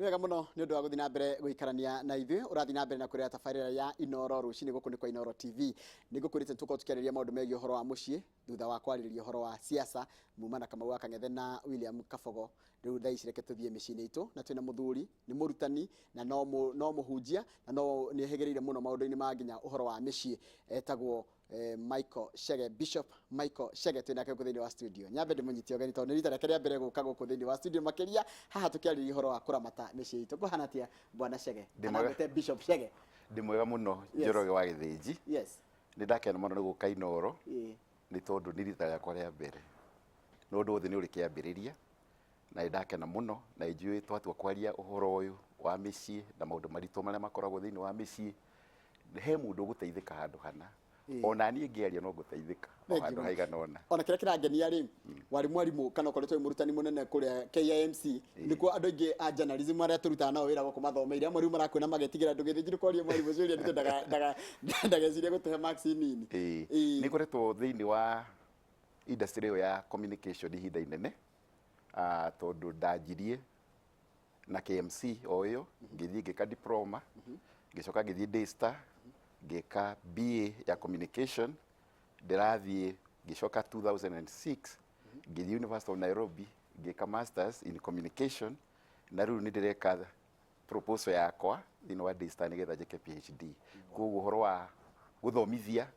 Nĩ wega mũno nĩ ũndũ wa gũthiĩ na mbere gũikarania na ithuĩ. Ũrathiĩ na mbere na kũrĩa tabarĩra ya Inoro Rũcinĩ. Gũkũ nĩ kwa Inoro TV. Nĩ ngũkwĩrĩte tũkorwo tũkĩarĩrĩria maũndũ megiĩ ũhoro wa mũciĩ thutha wa kwarĩrĩria ũhoro wa siasa muma na Kamau wa Kang'ethe na William Kabogo. Rĩu thaa ici reke tũthiĩ mĩciĩ-inĩ itũ, na twĩna mũthuri, nĩ mũrutani na no mũhunjia na no nĩ ehĩgĩrĩire mũno maũndũ-inĩ ma nginya ũhoro wa mĩciĩ, etagwo Michael Chege, Bishop Michael Chege twĩ nake gũkũ thĩinĩ wa studio. Nyambe ndĩmũnyitie ũgeni tondũ nĩ rita rĩake rĩa mbere gũka gũkũ thĩinĩ wa studio, makĩria haha tũkĩarĩria ũhoro wa kũramata mĩciĩ itũ. Kũhana atĩa, Bwana Chege? Ndĩ Kana mwega. ngwĩte Bishop Chege? Ndĩ mwega mũno. Njoroge wa Gĩthĩnji. Nĩ ndakena mũno nĩ gũka Inooro nĩ tondũ nĩ rita rĩakwa rĩa mbere. No ũndũ wothe nĩ ũrĩ kĩambĩrĩria na nĩ ndakena mũno, na nĩ njũĩ twatua kwaria ũhoro ũyũ wa mĩciĩ na maũndũ maritũ marĩa makoragwo thĩinĩ wa mĩciĩ, he mũndũ ũgũteithĩka handũ hana. Ona niĩ ngĩaria no ngũteithĩka o Thank you handũ mũno. haigana ũna. Ona kĩrĩa kĩrangenia rĩ, warĩ mwarimũ kana ũkoretwo wĩ mũrutani mũnene kũrĩa KIMC, nĩkuo andũ aingĩ a journalism arĩa tũrutaga nao wĩra gũkũ mathomeire. Amwe rĩu marakwĩna magetigĩra ndũgĩthiĩ njĩrĩ kwaria mwarimũ ciũria nĩ tondũ ndagecirie gũtũhe marks nini. Nĩ ngoretwo thĩinĩ wa industry ĩyo ya communication ihinda inene, tondũ ndanjirie na KMC o ĩyo, ngĩthiĩ ngĩka diploma, ngĩcoka ngĩthiĩ Daystar ngĩka BA ya communication, ndĩrathiĩ ngĩcoka 2006 ngĩthiĩ University of Nairobi ngĩka masters in communication, na rĩu nĩ ndĩreka proposal yakwa thĩinĩ wa Daystar nĩgetha njĩke PhD. Koguo ũhoro wa gũthomithia,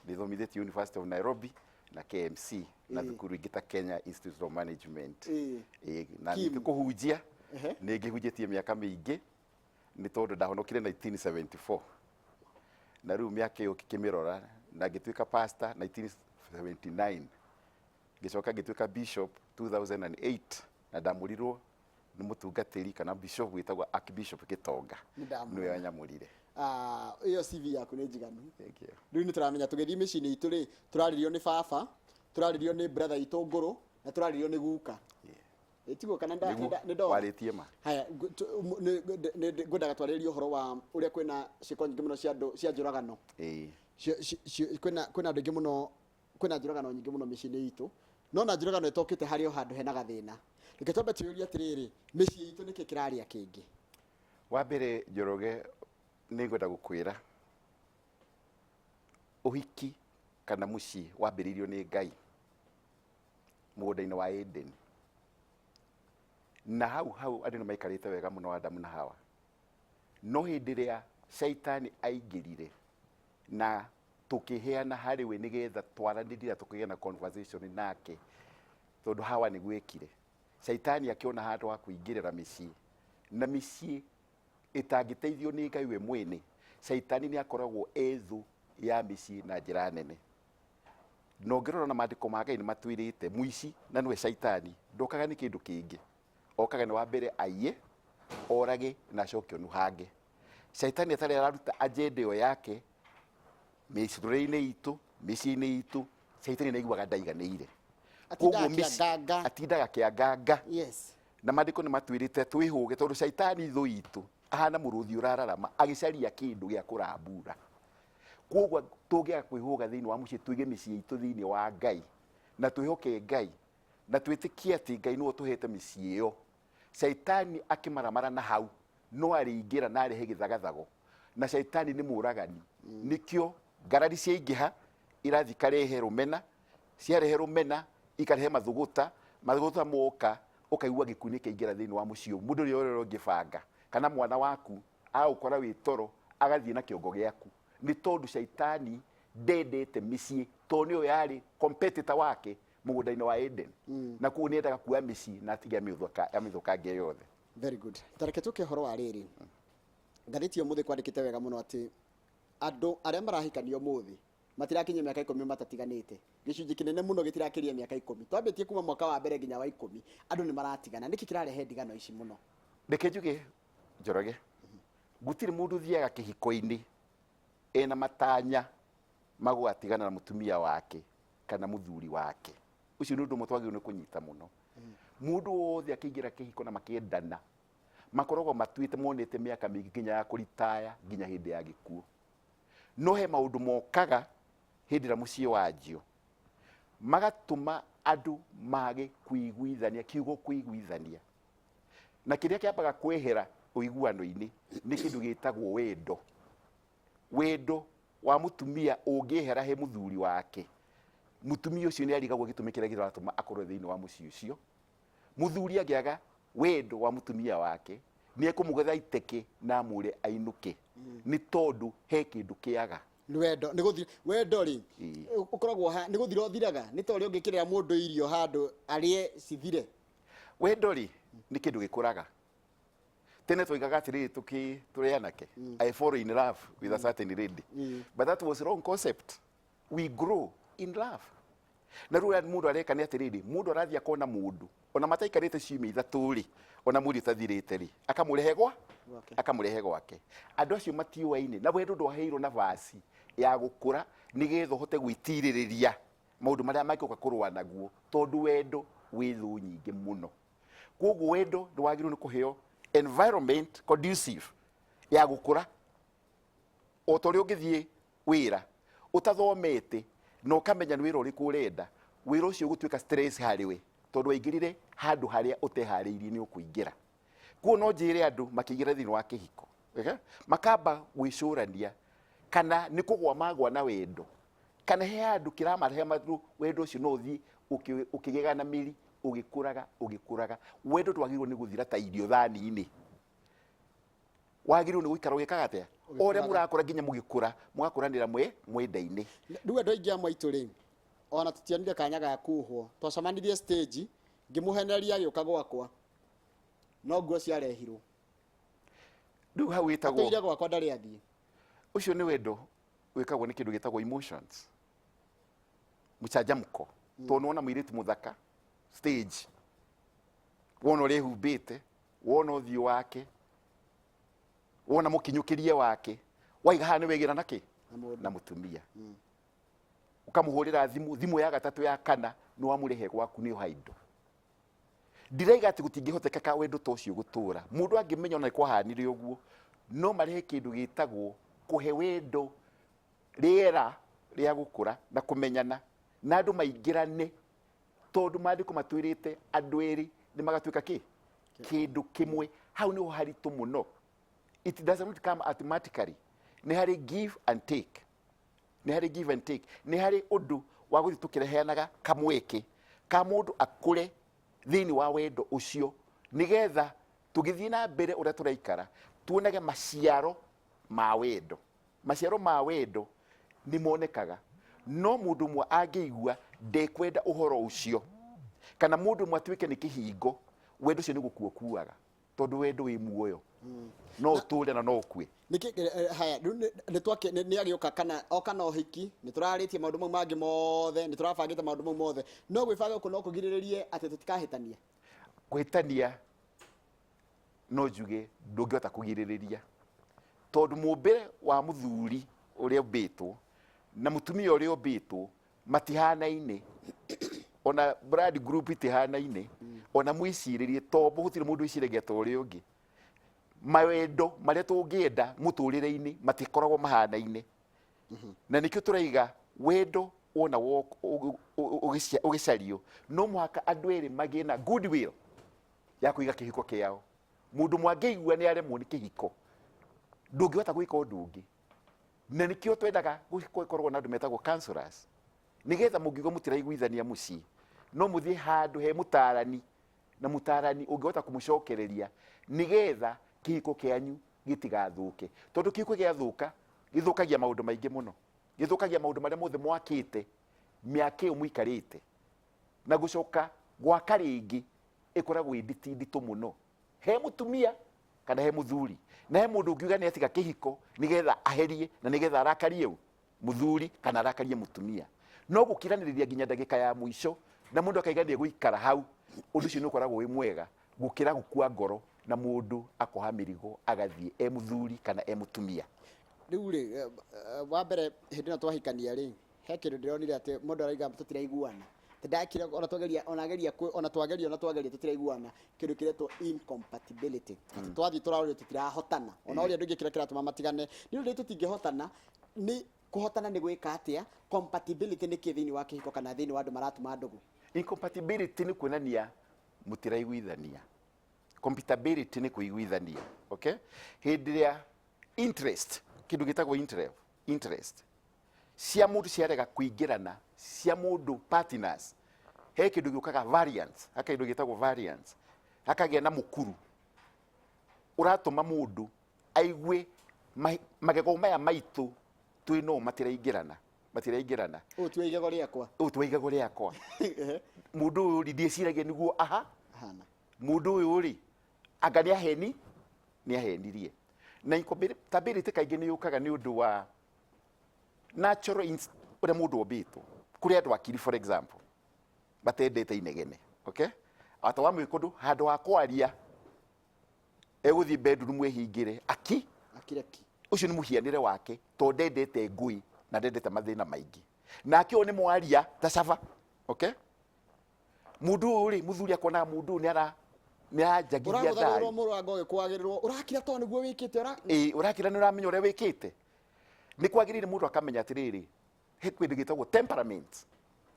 ndĩthomithĩtie University of Nairobi na KMC na thukuru ingĩ ta Kenya Institute of Management. Ĩĩ, na Kim. ningĩ kũhunjia nĩ ngĩhunjĩtie mĩaka mĩingĩ nĩ tondũ ndahonokire 1974, na rĩu mĩaka ĩyo ngĩkĩmĩrora, na ngĩtuĩka pastor 1979, ngĩcoka ngĩtuĩka bishop 2008, na ndamũrirwo nĩ mũtungatĩri kana bishop wĩtagwo Archbishop Gĩtonga. Nĩ ndamũona. Nĩwe wanyamũrire. Ah, ĩyo CV yaku nĩ njiganu. Thank you. Rĩu nĩ tũramenya tũgĩthiĩ mĩciĩ-inĩ itũ rĩ, tũrarĩrio nĩ baba, tũrarĩrio nĩ brother itũ ngũrũ, na tũrarĩrio nĩ guka. Ĩtiguo kana Nĩguo, nĩ ndora? warĩtie ma. Haya, ngwendaga twarĩrĩrie ũhoro wa ũrĩa kwĩna ciĩko nyingĩ mũno cia andũ cia njũragano. Kwĩna andũ aingĩ mũno, kwĩna njũragano nyingĩ mũno mĩciĩ-inĩ itũ, no na njũragano ĩtokĩte harĩ o handũ hena gathĩna. Reke twambe twĩyũrie atĩrĩrĩ, mĩciĩ itũ nĩkĩ kĩrarĩa kĩngĩ? Wa mbere, Njoroge, nĩ ngwenda gũkwĩra ũhiki kana mũciĩ wambĩrĩirio nĩ Ngai mũgũnda-inĩ wa Eden, na hau hau andũ nĩ maikarĩte wega mũno, Adamu na Hawa, no hĩndĩ ĩrĩa Shaitani aingĩrire na tũkĩheana harĩ we nĩgetha twaranĩrie na tũkĩgĩa na conversation nake, tondũ Hawa nĩguo ekire, Shaitani akĩona handũ ha kũingĩrĩra mĩciĩ, na mĩciĩ ĩtangĩteithio nĩ Ngai we mwene, Shaitani nĩ akoragwo e thũ ya mĩciĩ na njĩra nene. Na ũngĩrora na maandĩko ma Ngai nĩ matwĩrĩte mũici, na nĩwe Shaitani, ndokaga nĩ kĩndũ kĩngĩ, okaga nĩ wa mbere aiye, orage na acoke onuhange. Shaitani atarĩ araruta agenda ĩyo yake mĩcũrĩre-inĩ itũ, mĩciĩ-inĩ itũ, Shaitani nĩ aiguaga ndaiganĩire. Atindaga Koguo akĩanganga. Atindaga akĩanganga. Na maandĩko nĩ matwĩrĩte twĩhũge, tondũ Shaitani thũ itũ ahana mũrũthi ũrararama agĩcaria kĩndũ gĩa kũrambura. Koguo tũngĩaga kwĩhũga thĩinĩ wa mũciĩ, tũige mĩciĩ itũ thĩinĩ wa Ngai na twĩhoke Ngai na twĩtĩkie atĩ Ngai nĩwe ũtũhete mĩciĩ ĩyo, Shaitani akĩmaramara na hau no arĩingĩra na arehe gĩthagathago, na Shaitani nĩ mũragani. Nĩkĩo ngarari ciaingĩha irathiĩ ikarehe rũmena, ciarehe rũmena ikarehe mathũgũta, mathũgũta moka ũkaigua gĩkuũ nĩ kĩaingĩra thĩinĩ wa mũciĩ ũyũ. Mũndũ ũrĩa ũrĩa ũngĩbanga kana mwana waku agũkora wĩ toro agathiĩ na kĩongo gĩaku, nĩ tondũ Shaitani ndendete mĩciĩ, tondũ nĩyo yarĩ competitor wake mũgũnda-inĩ wa Eden, na koguo nĩ endaga kuoya mĩciĩ na atige amĩthũkangie yothe. Very good. Tareke tũke ũhoro wa rĩrĩ, ngathĩti ya ũmũthĩ kwandĩkĩte wega mũno atĩ andũ arĩa marahikania ũmũthĩ matirakinyia mĩaka 10 matatiganĩte. Gĩcunjĩ kĩnene mũno gĩtirakĩria mĩaka 10. Twambĩtie kuma mwaka wa mbere nginya wa 10, andũ nĩ maratigana. Nĩkĩ kĩrarehe ndigano ici mũno? Reke njuge, Njoroge, gũtirĩ mũndũ ũthiaga kĩhiko-inĩ ena matanya ma gũgatigana na mũtumia wake kana mũthuri wake. Ũcio nĩ ũndũ ũmwe twagĩrĩirwo nĩ kũnyita mũno. Mũndũ wothe akĩingĩra kĩhiko na makĩendana, makoragwo matuĩte monete mĩaka mĩingĩ nginya ya kũritaya nginya hĩndĩ ya gĩkuũ. No he maũndũ mokaga hĩndĩ ĩrĩa mũciĩ wanjio magatũma andũ mage kũiguithania, kiugo kũiguithania, na kĩrĩa kĩambaga kwehera Ũiguano-inĩ nĩ kĩndũ gĩtagwo wendo. Wendo wa mũtumia ũngĩehera he mũthuri wake, mũtumia ũcio nĩ arigagwo gĩtũmi kĩrĩa kĩratũma akorwo thĩinĩ wa mũciĩ ũcio. Mũthuri angĩaga wendo wa mũtumia wake, nĩ ekũmũgetha iteke na amwĩre ainũke, nĩ tondũ he kĩndũ kĩaga. Nĩ wendo nĩ gũthira. Wendo rĩ, ũkoragwo ha nĩ gũthira ũthiraga? Nĩ ta ũrĩa ũngĩkĩrĩra mũndũ irio handũ arĩe cithire. Wendo rĩ, nĩ kĩndũ gĩkũraga. Tene twoigaga atĩrĩrĩ tũkĩ tũrĩ anake, "I fall in love with a certain lady," but that was wrong concept. We grow in love. Na rĩu ũrĩa mũndũ areka nĩ atĩrĩrĩ, mũndũ arathiĩ akona mũndũ ona mataikarĩte ciumia 3 rĩ, ona mweri ũtathirĩte rĩ, akamũrehe gwa Gwake. Akamũrehe gwake. Andũ acio matiũaine, na wendo ndwaheirwo nabasi ya gũkũra nĩgetha ũhote gwĩtirĩrĩria maũndũ marĩa mangĩũka kũrũa naguo, tondũ wendo wĩ thũ nyingĩ mũno. Koguo wendo nĩ wagĩrĩirwo nĩ kũheo environment conducive ya gũkũra. O ta ũrĩa ũngĩthiĩ wĩra ũtathomete na ũkamenya nĩ wĩra ũrĩkũ ũrenda, wĩra ũcio ũgũtuĩka stress harĩ we, tondũ waingĩrire handũ harĩa ũteharĩirie nĩ ũkũingĩra. Kuo no njĩre andũ makĩingĩra thĩinĩ wa kĩhiko, makamba gwĩcũrania kana nĩ kũgwa magwa na wendo, kana he handũ kĩramarehe mathu. Wendo ũcio no ũthiĩ ũkĩgĩaga na mĩri, ũgĩkũraga, ũgĩkũraga. Wendo ndwagĩrĩirwo nĩ gũthira ta irio thani-inĩ. Wagĩrĩirwo nĩ gũikara ũgĩkaga atĩa? O ũrĩa mũrakũra, nginya mũgĩkũra, mũgakũranĩra mwe mwenda-inĩ. Rĩu andũ aingĩ a maitũ rĩ, ona tũtionire kanya ga kuhwo. Twacemanirie stage, ngĩmũheneria agĩũka gwakwa, no nguo ciarehirwo. Rĩu hau wĩtagwo Atũire gwakwa, ndarĩ athiĩ. Ũcio nĩ wendo wĩkagwo nĩ kĩndũ gĩtagwo emotions, mũcanjamũko, tondũ nĩwona mũirĩtu mũthaka stage, wona ũrĩa ehumbĩte, wona ũthiũ wake, wona mũkinyũkĩrie wake, waiga haha nĩ wegĩra na kĩ Na mũndũ. Na mũtumia. Ũkamũhũrĩra thimũ, thimũ ya gatatũ, ya kana, nĩ wamũrehe gwaku, nĩ oha indo. Ndiraiga atĩ gũtingĩhotekeka wendo ta ũcio gũtũra. Mũndũ angĩmenya ona nĩ kwahanire ũguo, no marehe kĩndũ gĩtagwo kũhe wendo rĩera rĩa gũkũra na kũmenyana, na andũ maingĩrane, tondũ maandĩko matwĩrĩte andũ erĩ nĩ magatuĩka kĩ kĩndũ kĩmwe. Hau nĩho haritũ mũno. It does not come automatically. Nĩ harĩ give and take, nĩ harĩ give and take, nĩ harĩ ũndũ wa gũthiĩ tũkĩreheanaga kamweke ka mũndũ akũre thĩinĩ wa wendo ũcio, nĩgetha tũgĩthiĩ na mbere ũrĩa tũraikara tuonage maciaro ma wendo. Maciaro ma wendo nĩ monekaga. No mũndũ ũmwe angĩigua ndekwenda ũhoro ũcio, kana mũndũ ũmwe atuĩke nĩ kĩhingo, wendo ũcio nĩ gũkua ũkuaga, tondũ wendo wĩ muoyo, no ũtũre na no ũkue. Nĩkĩ haya rĩu nĩ twake nĩ agĩũka kana oka na ũhiki, nĩ tũrarĩtie maũndũ mau mangĩ mothe, nĩ tũrabangĩte maũndũ mau mothe, no gwĩbanga gũkũ no kũgirĩrĩrie atĩ tũtikahĩtania? Kũhĩtania no njuge ndũngĩhota kũgirĩrĩria, tondũ mũmbĩre wa mũthuri ũrĩa ũmbĩtwo na mũtumia ũrĩa ũmbĩtwo matihanaine, ona blood group itihanaine, ona mwĩcirĩrie tombo gũtirĩ mũndũ wĩciragia ta ũrĩa ũngĩ. Mawendo marĩa tũngĩenda mũtũrĩre-inĩ matikoragwo mahanaine, na nĩkĩo tũraiga wendo wona ũgĩcario no mũhaka andũ erĩ magĩe na goodwill ya kũiga kĩhiko kĩao. Mũndũ mwangĩigua nĩ aremwo nĩ kĩhiko, ndũngĩhota gwĩka ũndũ ũngĩ, na nĩkĩo twendaga gũkorwo na andũ metagwo counselors, nĩgetha mũngiuga mũtiraiguithania mũciĩ, no mũthiĩ handũ he mũtarani, na mũtarani ũngĩhota kũmũcokereria, nĩgetha kĩhiko kĩanyu gĩtigathũke, tondũ kĩhiko gĩathũka gĩthũkagia maũndũ maingĩ mũno, gĩthũkagia maũndũ marĩa mothe mwakĩte mĩaka ĩyo mũikarĩte, na gũcoka gwaka rĩngĩ ĩkoragwo ĩ nditi nditũ mũno he mũtumia kana he mũthuri. Na he mũndũ ũngiuga nĩ atiga kĩhiko nĩgetha aherie na nĩgetha arakarie ũ mũthuri kana arakarie mũtumia, no gũkiranĩrĩria nginya ndagĩka ya mũico na mũndũ akaiga nĩ egũikara hau, ũndũ ũcio nĩ ũkoragwo wĩ mwega gũkĩra gũkua ngoro na mũndũ akoha mĩrigo agathiĩ, e mũthuri kana e mũtumia. Rĩu rĩ, wa mbere hĩndĩ ĩno twahikania rĩ, he kĩndũ ndĩronire atĩ mũndũ arauga tũtiraiguana. Atĩ ndakire ona twageria, ona ageria ona twageria, ona twageria tũtiraiguana, kĩndũ kĩretwo incompatibility, atĩ twathiĩ tũrarorio tũtirahotana. Ona ũrĩa andũ aingĩ kĩrĩa kĩratũma matigane nĩ ũndũ tũtingĩhotana. Nĩ kũhotana nĩ gwĩka atĩa? Compatibility nĩ kĩ thĩinĩ wa kĩhiko kana thĩinĩ wa andũ maratuma ndũgũ? Incompatibility nĩ kuonania mũtiraiguithania. Compatibility nĩ kũiguithania, okay? Hĩndĩ ĩrĩa interest, kĩndũ gĩtagwo interest cia mũndũ ciarega kũingĩrana, cia mũndũ partners, he kĩndũ gĩũkaga variance, haka kĩndũ gĩtagwo variance, hakagĩa na mũkuru ũratũma mũndũ aigue magego maya maitũ twĩ no matiraingĩrana, matiraingĩrana. Ũyũ ti wa igego rĩakwa. Ũyũ ti wa igego rĩakwa. Mũndũ ũyũ rĩ, ndiĩciragia nĩguo aha Hana. Mũndũ ũyũ rĩ, anga nĩ aheni, nĩ ahenirie. Na incompatibility kaingĩ nĩ yũkaga nĩ ũndũ wa natural ũrĩa mũndũ ombĩtwo. Kũrĩ andũ akiri, for example, matendete inegene, okay? Ata wa mwĩkũndũ handũ ha kwaria egũthiĩ bedroom ehingĩre aki Akire ki. Ũcio nĩ mũhianĩre wake, tondũ ndendete ngũĩ na ndendete mathĩna maingĩ. Nake ũyũ nĩ mwaria ta caba, okay? Mũndũ ũyũ rĩ, mũthuri akonaga mũndũ ũyũ nĩ aranjagithia Ũragũthagĩrwo thayũ. Mũrango ũgĩkwagĩrĩrwo ũrakira tondũ nĩguo wĩkĩte ũra. Ĩĩ, ũrakira nĩ ũramenya ũrĩa wĩkĩte. Nĩ kwagĩrĩire mũndũ akamenya atĩrĩrĩ, he kĩndũ gĩtagwo temperament,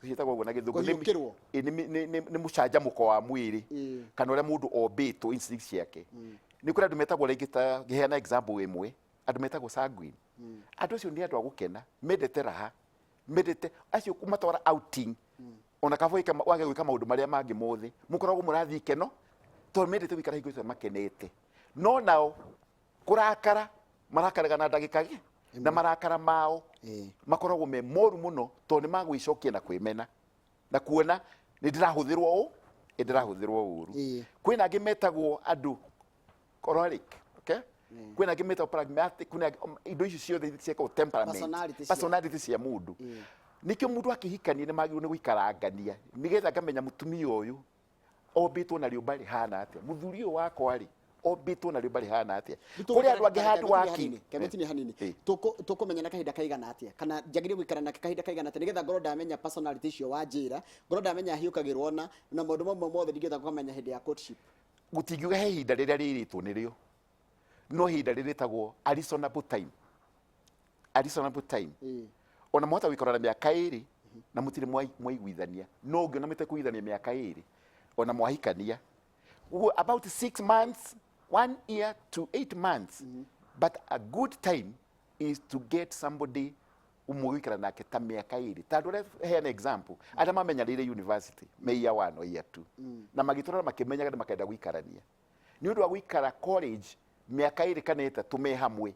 ciĩtagwo ũguo na Gĩthũngũ. Kũhiũkĩrwo. Ĩĩ, nĩ mũcanjamũko wa mwĩrĩ kana ũrĩa mũndũ ombĩtwo, instinct ciake. Nĩ kũrĩ andũ metagwo rĩngĩ, ta ngĩheana example ĩmwe, andũ metagwo sanguine. Andũ acio nĩ andũ a gũkena, mendete raha, mendete acio kũmatwara outing, ona kaba wage gwĩka maũndũ marĩa mangĩ mothe, mũkoragwo mũrathiĩ ikeno, tondũ mendete gũikara hingo ciothe makenete. No nao kũrakara marakaraga na ndagĩka gĩ na marakara mao makoragwo me moru mũno, tondũ nĩ magwĩcokia na kwĩmena na kuona nĩ ndĩrahũthĩrwo ũũ, nĩ ndĩrahũthĩrwo ũru. Kwĩna angĩ metagwo andũ choleric, okay? Kwĩna angĩ metagwo pragmatic, kwĩna angĩ, indo icio ciothe ciĩtagwo temperament, Personality cia- personality cia mũndũ. Nĩkĩo mũndũ akĩhikania nĩ magĩrĩirwo nĩ gũikarangania, nĩgetha ngamenya mũtumia ũyũ ombĩtwo na rĩũmba rĩhana atĩa, mũthuri ũyũ wakwa rĩ, ombĩtwo na rĩũmba rĩhana atĩa. Kũrĩ andũ angĩ handũ waki Kegũtinia hanini. Tũkũmenyana kahinda kaigana atĩa, kana njagĩrĩire gũikara nake kahinda kaigana atĩa, nĩgetha ngorwo ndamenya personality icio wanjĩra, ngorwo ndamenya hiũkagĩrwo na maũndũ mamwe mothe ndingĩhota kũmenya hĩndĩ ya courtship? Gũtingiuga he ihinda rĩrĩa rĩrĩtwo nĩrĩo, no ihinda rĩrĩtagwo a reasonable time, a reasonable time. Ona mwahota gũikara na mĩaka 2 na mũtirĩ mwaiguithania, no ũngĩona mũtekũiguithania mĩaka 2 ona mwahikania ũguo, about 6 months, 1 year to 8 months. But a good time is to get somebody ũmwe gũikara nake ta mĩaka 2, ta andũ arĩa, heana example, arĩa mamenyanĩire university me year 1 or year 2 na magĩtũra makĩmenyaga na makenda gũikarania, nĩ ũndũ wa gũikara college mĩaka 2 kana 3 me hamwe,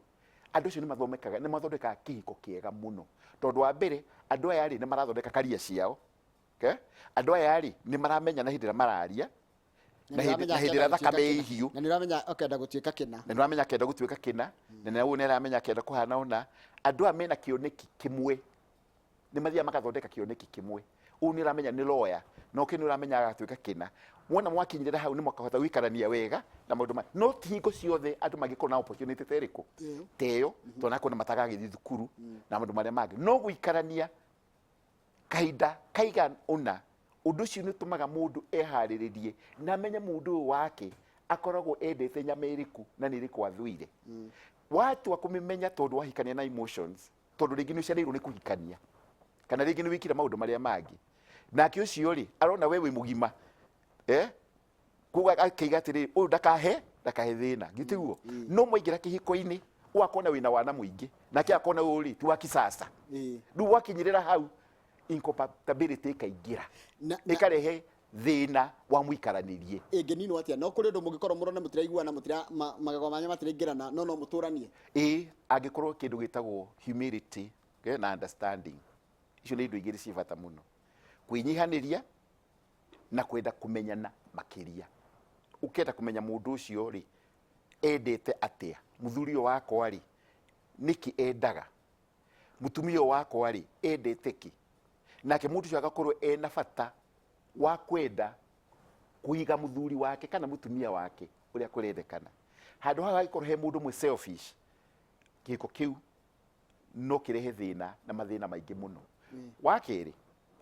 andũ acio nĩ mathomekaga, nĩ mathondekaga kĩhiko kĩega mũno, tondũ wa mbere andũ aya rĩ, nĩ marathondeka career ciao, okay? Andũ aya rĩ, nĩ maramenyana hĩndĩ ĩrĩa mararia na hĩndĩ ĩrĩa thakame ĩ hiũ. Na nĩ ũramenya ũkenda gũtuĩka kĩna. Na nĩ ũramenya akenda gũtuĩka kĩna, na nĩ ũyũ nĩ aramenya akenda kũhana ũna. Andũ aya mena kĩoneki kĩmwe, nĩ mathiaga magathondeka kĩoneki kĩmwe. Ũyũ nĩ ũramenya nĩ lawyer, na ũkĩ nĩ ũramenya agatuĩka kĩna. Wona mwakinyĩrĩra hau, nĩ mũkahota gũikarania wega na maũndũ ma, no ti hingo ciothe andũ mangĩkorwo na opportunity ta ĩrĩkũ, ta ĩyo, tondũ nakona matagagĩthiĩ thukuru na maũndũ marĩa mangĩ. No gũikarania kahinda kaigana ũna, ũndũ ũcio nĩ ũtũmaga mũndũ eharĩrĩrie na amenye mũndũ ũyũ wake akoragwo endete nyama ĩrĩkũ na nĩ ĩrĩkũ athũire. Watua kũmĩmenya, tondũ wahikania na emotions, tondũ rĩngĩ nĩ ũcereirwo nĩ kũhikania, kana rĩngĩ nĩ wĩkire maũndũ marĩa mangĩ, nake ũcio rĩ, arona we wĩ mũgima, eh? Koguo akaiga atĩrĩrĩ, ũyũ ndakahe thĩna, gĩtiguo? No mwaingĩra kĩhiko-inĩ, ũyũ akona wĩna wana mũingĩ, nake akona ũyũ rĩ, ti wa kisasa. Rĩu wakinyĩrĩra hau, incompatibility ĩkaingĩra, ĩkarehe thĩna wa mũikaranĩrie. Ĩngĩninwo atĩa? No kũrĩ ũndũ mũngĩkorwo mũrone mũtiraiguana, mũtira magego manyu matiraingĩrana, no mũtũranie? Ĩĩ, angĩkorwo kĩndũ gĩtagwo humility, okay, na understanding, icio nĩ indo igĩrĩ ci bata mũno, kwĩnyihanĩria na kwenda kũmenyana makĩria. Ũkenda kũmenya mũndũ ũcio rĩ, endete atĩa, mũthuri ũyũ wakwa rĩ, nĩkĩ endaga, mũtumia ũyũ wakwa rĩ, endete kĩ, nake mũndũ ũcio agakorwo ena bata wa kwenda kũiga mũthuri wake kana mũtumia wake ũrĩa kũrendekana. Handũ haha hangĩkorwo he mũndũ ũmwe selfish, kĩhiko kĩu no kĩrehe thĩna na mathĩna maingĩ mũno. Wa kerĩ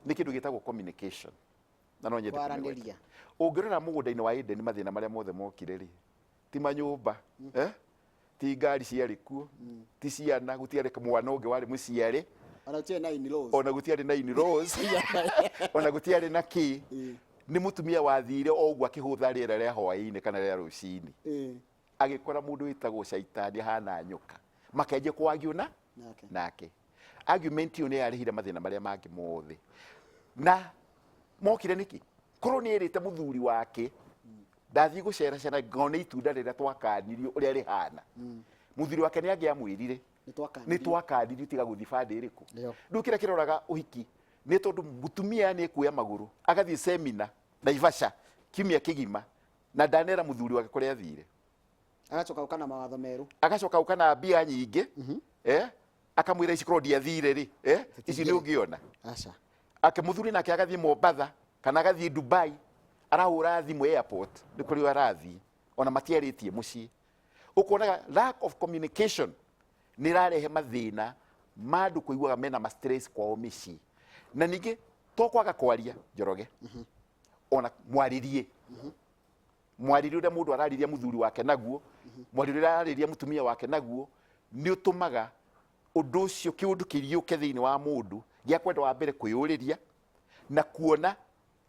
nĩ kĩndũ gĩtagwo communication, na no nyende kũmĩgweta. Kwaranĩria. Ũngĩrora mũgũnda-inĩ wa Eden, mathĩna marĩa mothe mokire rĩ, ti manyũmba, eh? Ti ngari ciarĩ kuo, ti ciana, gũtiarĩ mwana ũngĩ warĩ mũciare. Ona gũtiarĩ na in-laws. Ona gũtiarĩ na in-laws, ona gũtiarĩ na kĩ. Nĩ mũtumia wathire o ũguo akĩhũtha rĩera rĩa hwaĩ-inĩ kana rĩa rũcinĩ, agĩkora mũndũ wĩtagwo Caitani ahana nyoka, makenjia kwagio na Nake. Nake argument ĩyo nĩ yarehire mathĩna marĩa mangĩ mothe na mokire. Nĩkĩ? Korwo nĩ erĩte mũthuri wake, "Ndathiĩ gũceracera ngone itunda rĩrĩa twakanirio ũrĩa rĩhana," mũthuri wake nĩ angĩamwĩrire, Nĩ twakanirio. "Nĩ twakanirio tiga gũthiĩ bandĩ ĩrĩkũ." Nĩyo. Rĩu kĩrĩa kĩroraga ũhiki nĩ tondũ mũtumia nĩ ekuoya magũrũ agathiĩ semina Naivasha kiumia kĩgima na ndanera mũthuri wake kũrĩa athire. Agacoka gũka na mawatho merũ. Agacoka gũka na mbia nyingĩ, akamwĩra, "Ici korwo ndiathire rĩ, ici nĩ ũngĩona?" Aca. Ake mũthuri nake agathiĩ Mombatha kana agathiĩ Dubai, arahũra thimũ airport nĩ kũrĩa arathiĩ, ona matiarĩtie mũciĩ. Ũkonaga lack of communication nĩ ĩrarehe mathĩna ma andũ kũiguaga mena ma stress kwao mĩciĩ. Na ningĩ to kwaga kwaria, Njoroge, ona mwarĩrie, mwarĩrie ũrĩa mũndũ ararĩria mũthuri wake naguo, mwarĩrie ũrĩa ararĩria mũtumia wake naguo, nĩ ũtũmaga ũndũ ũcio kĩũndũ kĩriũke thĩinĩ wa mũndũ gĩa kwenda wa mbere kwĩyũrĩria na kuona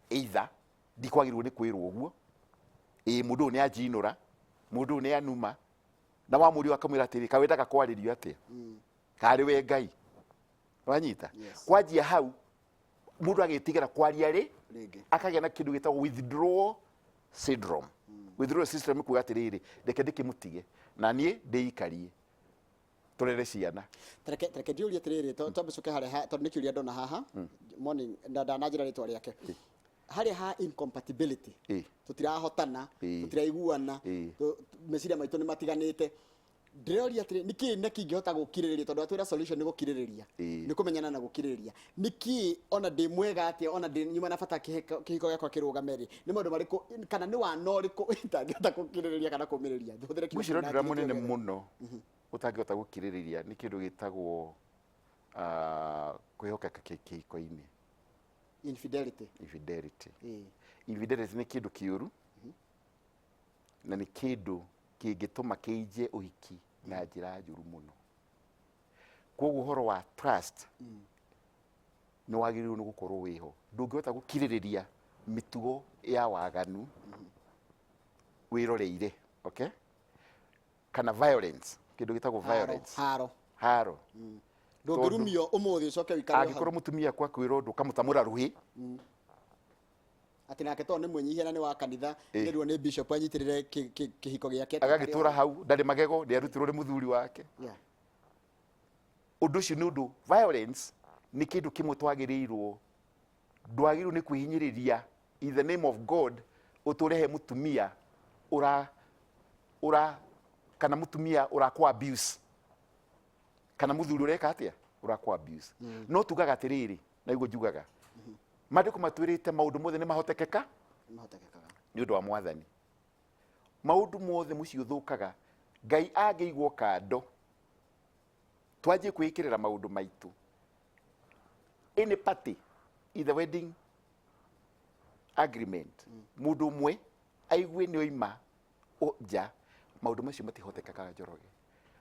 either ndikwagĩrĩirwo nĩ kwĩrwo ũguo, ĩĩ, mũndũ ũyũ nĩ anjinũra, mũndũ ũyũ nĩ anuma. Na wamũria akamwĩra atĩrĩ, "Kawendaga kwarĩrio atĩa? Karĩ we Ngai wanyita?" Yes. Kwanjia hau mũndũ agĩtigĩra kwaria rĩ Rĩngĩ. Akagĩa na kĩndũ gĩtagwo withdrawal syndrome. Withdrawal syndrome nĩ kuga atĩrĩrĩ, reke ndĩkĩmũtige na niĩ ndĩikarie tũrere ciana. Tareke ndiũrie atĩrĩrĩ, twambe coke harĩa tondũ nĩ kĩũria ndona haha morning na ndananjĩra rĩtwa rĩake, harĩa ha incompatibility. Tũtirahotana, tũtiraiguana, meciria maitũ nĩ matiganĩte. Ndĩroria atĩrĩ, nĩkĩ na kĩngĩhota gũkirĩrĩria? Tondũ atwĩra solution nĩ gũkirĩrĩria, nĩ kũmenyana na gũkirĩrĩria. Nĩkĩ ona ndĩ mwega atĩa, ona ndĩ nyuma na bata kĩhiko gĩakwa kĩrũgame rĩ, nĩ maũndũ marĩkũ kana nĩ wana ũrĩkũ itangĩhota gũkirĩrĩria kana kũmĩrĩria? Hũthĩre kiugo Ngwĩciria kĩu ũndũ na ũrĩa mũnene njĩke. mũno ũtangĩhota gũkirĩrĩria nĩ kĩndũ gĩtagwo kwĩhokeka kĩhiko-inĩ. Infidelity. Infidelity. Infidelity nĩ kĩndũ kĩũru na nĩ kĩndũ kĩngĩtũma kĩinje ũhiki na njĩra njũru mũno. Koguo ũhoro wa trust nĩ wagĩrĩirwo nĩ gũkorwo wĩho. Ndũngĩhota gũkirĩrĩria mĩtugo ya waganu wĩroreire, okay, kana violence, kĩndũ gĩtagwo violence. Haro. Haro. Ndũngĩrumio ũmũthĩ ũcoke ũikare o hau. Angĩkorwo mũtumia kwa kwĩra ũndũ ũkamũtamũra rũhĩ. Atĩ nake tondũ nĩ mwĩnyihia na nĩ wa kanitha, nĩrwo nĩ bishop anyitĩrĩre kĩhiko gĩake. Agagĩtũra hau ndarĩ magego, ndĩarutirwo nĩ mũthuri wake. Ũndũ ũcio nĩ ũndũ violence nĩ kĩndũ kĩmwe twagĩrĩirwo, ndwagĩrĩirwo nĩ kwĩhinyĩrĩria in the name of God ũtũre he mũtumia ũra ũra kana mũtumia ũrakũ abuse kana mũthuri ũreka atĩa ũrakũ abuse. No tugaga atĩrĩrĩ, na iguo njugaga, maandĩko matwĩrĩte maũndũ mothe nĩ mahotekeka Mahotekekaga. nĩ ũndũ wa Mwathani. Maũndũ mothe mũciĩ ũthũkaga Ngai angĩigwo kando, twanjie kwĩĩkĩrĩra maũndũ maitũ. Any party in the wedding agreement, mũndũ ũmwe aigue nĩ oima nja, maũndũ macio matihotekaga, Njoroge.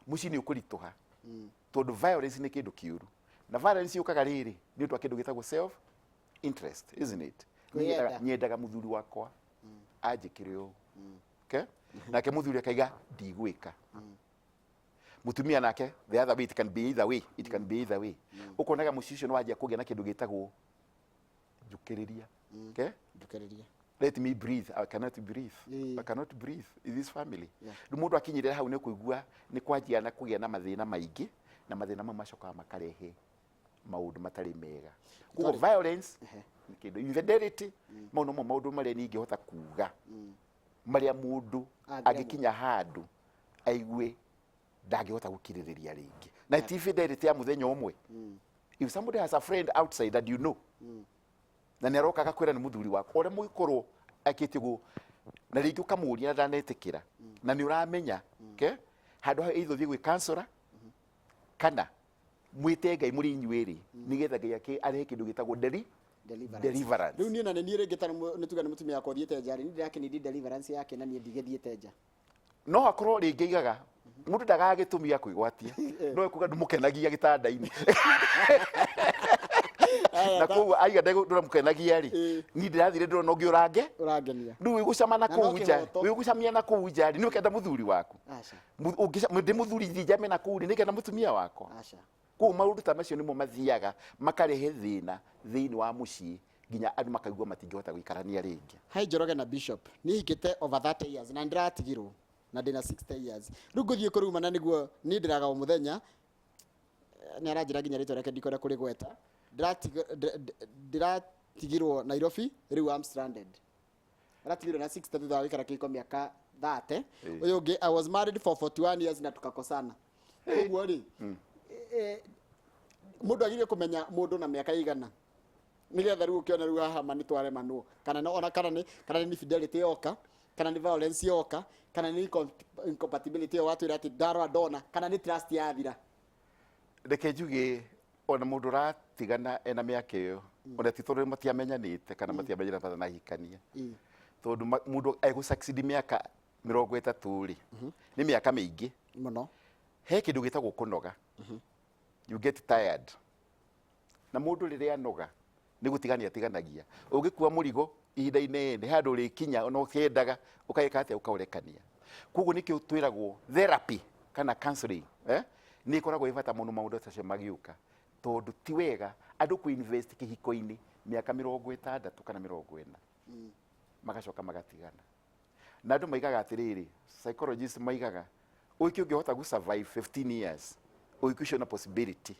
Mũciĩ nĩ ũkũritũha tondũ violence nĩ kĩndũ kĩũru, na violence yũkaga rĩrĩ nĩ ũndũ wa kĩndũ gĩtagwo self interest, isn't it? Niĩ Kwĩyenda. nyendaga mũthuri wakwa anjĩkĩre ũũ, okay? Nake mũthuri akaiga, "Ndigwĩka." Mũtumia nake the other way. It can be either way, it can be either way. Ũkonaga mũciĩ ũcio nĩ wanjia kũgĩa na kĩndũ gĩtagwo njũkĩrĩria, okay? Njũkĩrĩria. Let me breathe, I cannot breathe. I cannot breathe in this family. Rĩu mũndũ akinyĩrĩra hau nĩ kũigua nĩ kwanjia na kũgĩa na mathĩna maingĩ, na mathĩna mau macokaga makarehe maũndũ matarĩ mega. Koguo violence nĩ kĩndũ, infidelity, mau nomo maũndũ marĩa niĩ ingĩhota kuga marĩa mũndũ Angĩremwo. angĩkinya handũ aigue ndangĩhota gũkirĩrĩria rĩngĩ. Na ti infidelity ya mũthenya ũmwe. If somebody has a friend outside and you know na nĩ aroka agakwĩra nĩ mũthuri wakwa ũrĩa mũgĩkorwo akĩtie guo, na rĩngĩ ũkamũria na ndanetĩkĩra na nĩ ũramenya, okay? Handũ hau either ũthiĩ gwĩ counselor kana mwĩte Ngai mũrĩ inyuĩ rĩ, nĩgetha Ngai arehe kĩndũ gĩtagwo deliverance. Deliverance. Rĩu niĩ na nĩ niĩ rĩngĩ ta nĩ tuga nĩ mũtumia wakwa ũthiĩte nja rĩ, niĩ ndĩrakĩnidi deliverance yake na niĩ ndigĩthiĩte nja. No akorwo rĩngĩ aigaga mũndũ ndagaga gĩtũmi gĩa kwĩgwatia, no ekuga ndũmũkenagia gĩtanda-inĩ. Na koguo aiga ndũramũkenagia rĩ, niĩ ndĩrathire ndĩrona ũngĩ ũrange Ũrangenia. Rĩu wĩgũcama na Na no kũu nja, kĩhoto. wĩgũcamia na kũu nja rĩ, nĩ ũkenda mũthuri waku? Aca. Ndĩ mũthuri thiĩ njame na kũu rĩ, nĩngenda mũtumia wakwa? Aca. Koguo maũndũ ta macio nĩmo mathiaga makarehe thĩna thĩinĩ wa mũciĩ, nginya andũ makaigua matingĩhota gũikarania rĩngĩ. Hi Njoroge na Bishop, niĩ hikĩte over 30 years na nĩndĩratigirwo na ndĩna 60 years. Rĩu ngũthiĩ kũrumana nĩguo niĩ ndĩraga o mũthenya, nĩ aranjĩra nginya rĩtwa rĩake ndikwenda kũrĩgweta. Ndĩratigirwo Nairobi, rĩu I'm stranded. Aratigirwo na 60 thutha wa gũikara kĩhiko mĩaka 30. Ũyũ ũngĩ, I was married for 41 years na tukakosana. Koguo rĩ, mũndũ agĩrĩire kũmenya mũndũ na mĩaka igana nĩgetha rĩu ũkĩona rĩu haha ma nĩ twaremanwo, kana no ona kana nĩ infidelity yoka, kana nĩ violence yoka, kana nĩ incompatibility ĩyo watwĩra atĩ ndarora ndona, kana nĩ trust yathira. Reke njuge, ona mũndũ ũratigana ena mĩaka ĩyo, ona ti tondũ matiamenyanĩte kana matiamenyana matanahikania, tondũ mũndũ egũ succeed mĩaka 30 rĩ, nĩ mĩaka mĩingĩ mũno. He kĩndũ gĩtagwo kũnoga, you get tired, na mũndũ rĩrĩa anoga nĩ gũtigania atiganagia. Ũngĩkua mũrigo ihinda inene, handũ ũrĩkinya ona ũkĩendaga ũkaĩka atĩa, ũkaũrekania. Koguo nĩkĩo twĩragwo therapy kana counseling, eh? Nĩ ĩkoragwo ĩ bata mũno maũndũ ta macio magĩũka, tondũ ti wega andũ kũ invest kĩhiko-inĩ mĩaka 60 kana 40, magacoka magatigana. Na andũ maigaga atĩrĩrĩ, psychologists maigaga ũhiki ũngĩhota gũ survive 15 years, ũhiki ũcio na possibility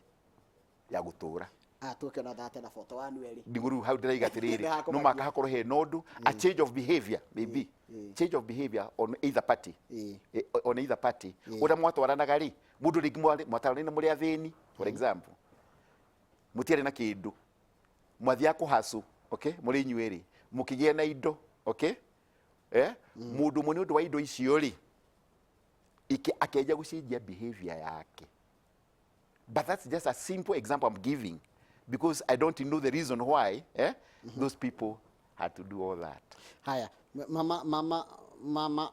ya gũtũra. Ah, tukiona 30 na 41 erĩ. Niguo rĩu hau ndĩraiga atĩrĩrĩ, Nĩhakũmakia. no maka hakorwo hena ũndũ, a change of behavior, maybe change of behavior on either party. On either party, ũrĩa mwatwaranaga rĩ, mũndũ rĩngĩ mwatwaranire mũrĩ athĩni, for example, mũtiarĩ na kĩndũ, mwathiaga kũhacu, okay, mũrĩ inyuĩ rĩ, mũkĩgĩa na indo, okay, mũndũ ũmwe nĩ ũndũ wa indo icio rĩ, akĩanjia gũcenjia behavior yake. But that's just a simple example I'm giving because I don't know the reason why those people had to do all that. Haya, mama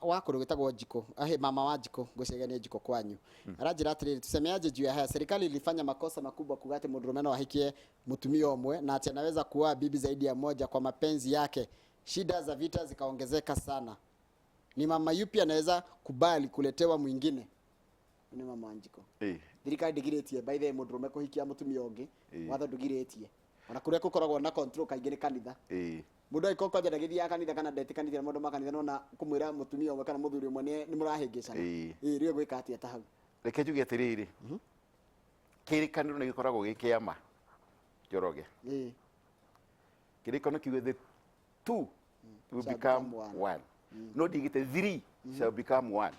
wa kũndũ gwĩtagwo Njiko, ahe mama wa Njiko, ngwĩciria nĩ Njiko kwanyu, aranjĩra atĩrĩrĩ, tusemeaje juu ya haya? Serikali ilifanya makosa makubwa kuga atĩ mũndũrũme no ahikie mũtumia ũmwe na ati anaweza kuoa bibi zaidi ya moja kwa mapenzi yake. Shida za vita zikaongezeka sana. Ni mama yupi anaweza kubali kuletewa mwingine? Nĩ mama wa Njiko. Thirikari ndĩgirĩtie, by the way, mũndũrũme kũhikia mũtumia ũngĩ. Watho ndũgirĩtie, ona kũrĩa gũkoragwo na control kaingĩ nĩ kanitha. Mũndũ angĩkorwo kwanja ndagĩthiaga kanitha kana ndetĩkanĩtie na maũndũ ma kanitha, nona kũmwĩra mũtumia ũmwe kana mũthuri ũmwe nĩ mũrahĩngĩcana. Ĩĩ, rĩu egwĩka atĩa ta hau? Reke njuge atĩrĩrĩ, kĩrĩkanĩro nĩ gĩkoragwo gĩ kĩama, Njoroge. Kĩrĩkanĩro kiuge the two will shall become become one. One. No ndigĩte three shall become one.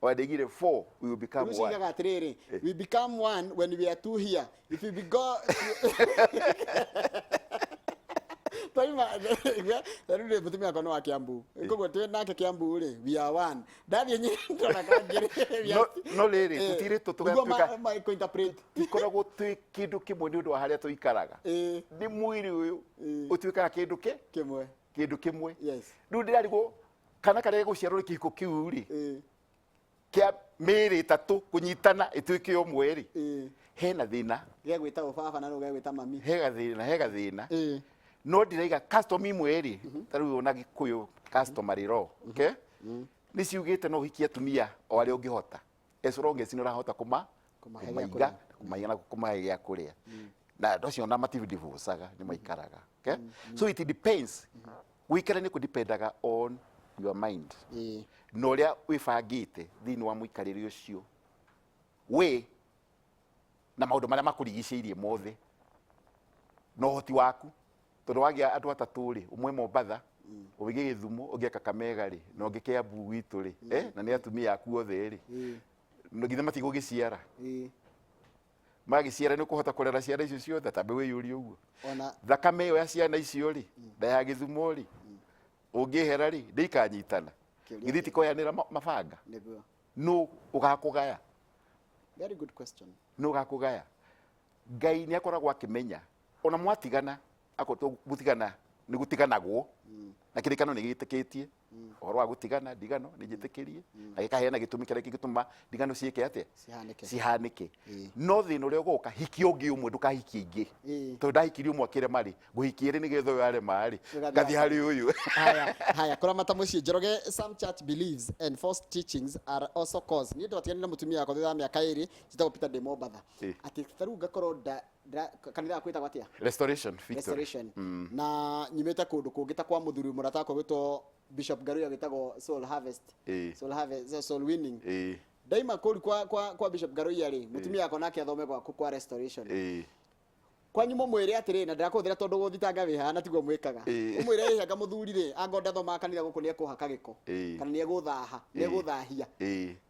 Or ndigire four will become Rĩu one. ciugaga atĩrĩrĩ, we become one when we are two here. If we go twaima rĩu rĩ, mũtumia wakwa nĩ wa Kiambu, koguo twĩ nake Kiambu rĩ, we are one. Ndathiĩ Nyĩrĩ ndona kangĩrĩ. No rĩrĩ, tũtirĩtwo nĩguo tũgatuĩka kũ-interpret. Tikoragwo twĩ kĩndũ kĩmwe nĩ ũndũ wa harĩa tũikaraga. Nĩ mwĩrĩ ũyũ ũtuĩkaga kĩndũ kĩ kĩmwe. Kĩndũ kĩmwe. Rĩu ndĩrarigwo kana karĩa gũciarwo nĩ kĩhiko kĩu rĩ, kĩa mĩĩrĩ ĩtatũ kũnyitana ĩtuĩke ũmwe rĩ, hena thĩna. Gegwĩta baba na rĩu gegwĩta mami. He gathĩna, he gathĩna. No ndĩraiga custom imwe rĩ, ta rĩu ona Gĩkũyũ customary law, okay, nĩ ciugĩte no ũhikie atumia o arĩa ũngĩhota, as long as nĩ ũrahota kũma kũmahe gĩa kũmaiga kũrĩa. Kũmaiga na kũmahe gĩa kũrĩa, na andũ acio ona matidivorcaga, nĩ maikaraga, okay? So it depends, gũikara nĩ kũdipendaga on your mind na ũrĩa wĩbangĩte thĩinĩ wa mũikarĩre ũcio wĩ na maũndũ marĩa makũrigicĩirie mothe na ũhoti waku, tondũ wagĩa andũ atatũ rĩ, ũmwe Mombatha, ũngĩ Gĩthumo, ũngĩ Kakamega rĩ, na ũngĩ Kiambu gwitũ rĩ, na nĩ atumia aku othe rĩ, no githĩ matigũgĩciara? Magĩciara, nĩ ũkũhota kũrera ciana icio ciothe? Tambe wĩyũrie ũguo. Ona Thakame ĩyo ya ciana icio rĩ, na ya Gĩthumo rĩ, ũngĩhera rĩ, ndĩikanyitana. Kĩũria. Githĩ tikoyanĩra mabanga? Nĩguo. Nũ ũgakũgaya? Very good question. Nũ ũgakũgaya? Ngai nĩ akoragwo akĩmenya ona mwatigana, akorwo gũtigana nĩ gũtiganagwo na kĩrĩkano nĩ gĩtĩkĩtie. Ũhoro wa gũtigana ndigano nĩ njĩtĩkĩrie na gĩkaheana gĩtũmi kĩrĩa kĩngĩtũma ndigano ciĩke atĩa? Cihanĩke. Cihanĩke. No thĩna ũrĩa ũgoka, hikia ũngĩ ũmwe, ndũkahikie ingĩ. Tondũ ndahikirie ũmwe akĩrema rĩ, ngũhikia ĩrĩ nĩgetha ũyũ arema rĩ, Ũgathiĩ ngathiĩ harĩ ũyũ. Haya, haya, kũramata mũciĩ. Njoroge, some church beliefs and false teachings are also cause. Niĩ ndwatiganire na mũtumia wakwa thutha wa mĩaka 2, njĩtagwo Peter ndĩ Mombatha. Atĩ ta rĩu ngakorwo kanitha waku wĩtagwo atĩa? Restoration Victory. Restoration. Na nyumĩte kũndũ kũngĩ ta kwa mũthuri mũrata wakwa gwĩtwo Bishop Ngaruiya wĩtagwo Soul Harvest. Soul Harvest, Soul Winning. Ndaima kũu kwa Bishop Ngaruiya rĩ, mũtumia wakwa nake athome gwaku kwa Restoration. Kwanyu mũmwĩre atĩrĩ, na ndĩrakũhũthĩra tondũ gũthitanga wĩ haha na tiguo mwĩkaga. Ũmwĩre ĩĩ anga mũthuri rĩ, anga ndathomaga kanitha gũkũ nĩ ekũhaka gĩko. Kana nĩ egũthaha, nĩ egũthahia.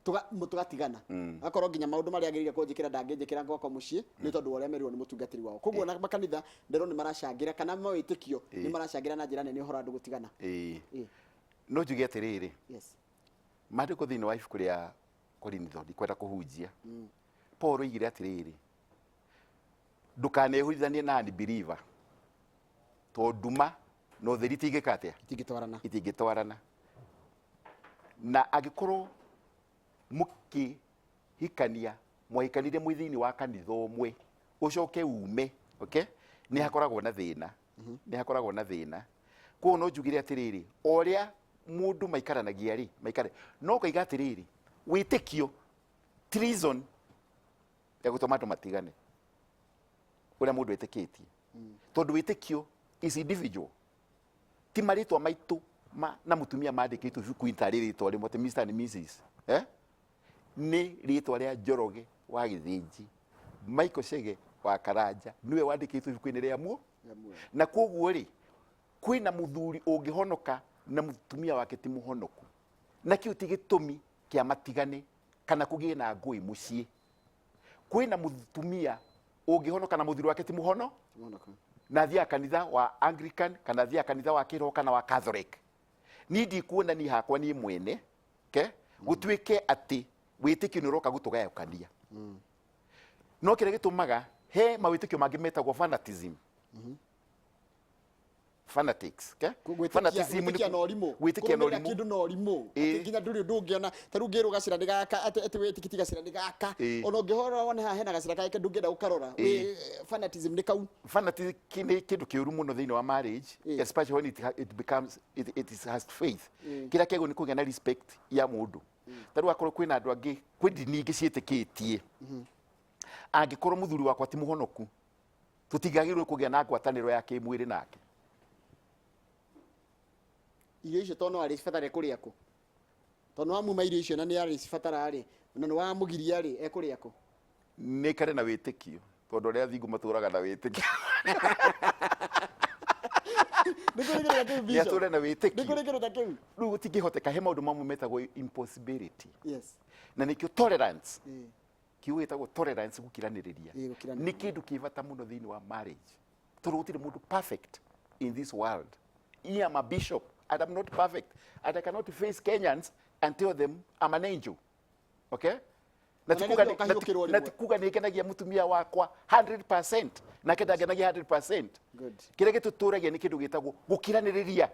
Tũgatigana. Akorwo nginya maũndũ marĩa agĩrĩire kũnjĩkĩra ndangĩnjĩkĩra gwakwa mũciĩ nĩ tondũ wa ũrĩa merirwo nĩ mũtungatĩri wao. Koguo ona makanitha ndĩrona nĩ maracangĩra kana mawĩtĩkio nĩ maracangĩra na njĩra nene ũhoro wa andũ gũtigana. No njuge atĩrĩrĩ. Yes. Maandĩko thĩinĩ wa ibuku rĩa Korinitho, ndikwenda kũhunjia. Paul oigire atĩrĩrĩ, ndũkanehurithanie na unbeliever, tondũ nduma na ũtheri itingĩka atĩa? Itingĩtwarana. Itingĩtwarana. Na angĩkorwo mũkĩhikania mwahikanire mwĩ thĩinĩ wa kanitha ũmwe, ũcoke ume, okay? Nĩ hakoragwo na thĩna. Nĩ hakoragwo na thĩna. Koguo no njugire atĩrĩrĩ, o ũrĩa mũndũ maikaranagia rĩ, maikare. No ũkaiga atĩrĩrĩ, wĩtĩkio ti reason ya gũtũma andũ matigane. Ũrĩa mũndũ etĩkĩtie. Tondũ wĩtĩkio is individual. Ti marĩtwa maitũ na mũtumia mandĩkĩtwo ibuku-inĩ tarĩ rĩtwa rĩmwe atĩ Mr and Mrs. Nĩ rĩtwa rĩa Njoroge wa Gĩthĩnji, Michael Chege wa Karanja, nĩwe wandĩkĩtwo ibuku-inĩ rĩa muo. Na koguo rĩ, kwĩna mũthuri ũngĩhonoka na mũtumia wake ti mũhonoku. Na kĩu ti gĩtũmi kĩa matigane kana kũgĩe na ngũĩ mũciĩ. Kwĩna mũtumia ũngĩhonoka na mũthuri wake ti mũhono, na athiaga kanitha wa Anglican kana athiaga kanitha wa kĩroho kana wa Catholic. Niĩ ndikuona niĩ hakwa niĩ mwene, okay? Gũtuĩke atĩ wĩtĩkio nĩ ũroka gũtũgayũkania. No kĩrĩa gĩtũmaga he mawĩtĩkio mangĩ metagwo fanatism. Fanatics, okay? Fanatism nĩ Gwĩtĩkia na ũrimũ. Gwĩtĩkia na Kũrũmĩrĩra ũrimũ. kĩndũ na ũrimũ. Atĩ nginya ndũrĩ ũndũ ũngĩona. Ta rĩu ngĩrwo gacĩra nĩ gaka, atĩ wĩtĩkĩtie gacĩra nĩ gaka. Ona ũngĩhora wone haha hena gacĩra kangĩ ndũngĩenda gũkarora. Fanatism nĩ kau. Fanatism nĩ kĩndũ kĩũru mũno thĩinĩ wa marriage, especially when it becomes, it is, has faith. Kĩrĩa kĩagĩrĩirwo nĩ kũgĩa na respect ya mũndũ. Ta rĩu akorwo kwĩna andũ angĩ, kwĩ ndini ingĩ ciĩtĩkĩtie. Angĩkorwo mũthuri wakwa ti mũhonoku, tũtingĩagĩrĩirwo kũgĩa na ngwatanĩro ya kĩmwĩrĩ nake. Irio icio tondũ no arĩcibatare kũrĩa kũ? Tondũ wamuma irio icio na nĩ arĩcibatara rĩ, na nĩ wamũgiria rĩ, ekũrĩa kũ? Nĩ kare na wĩtĩkio, tondũ arĩa athingu matũraga na wĩtĩkio. Nĩ kũrĩ kĩndũ ta kĩu, Nĩ Bishop? atũre na wĩtĩkio. Nĩ kũrĩ kĩndũ ta kĩu? Rĩu gũtingĩhoteka, he maũndũ mamwe metagwo impossibility. Yes. Na nĩkĩo tolerance. Kiugo gĩtagwo tolerance, gũkiranĩrĩria. Gũkiranĩrĩria. Nĩ kĩndũ kĩ bata mũno thĩinĩ wa marriage. Tondũ gũtirĩ mũndũ perfect in this world. I am a bishop and I'm not perfect and I cannot face Kenyans and tell them I'm an angel. Okay? Na Ona ti kuga nĩguo ũkahiũkĩrwo na rĩmwe. ti kuga nĩ ngenagia mũtumia wakwa 100%, nake ndangenagia 100%. Good. Kĩrĩa gĩtũtũragia nĩ kĩndũ gĩtagwo gũkiranĩrĩria.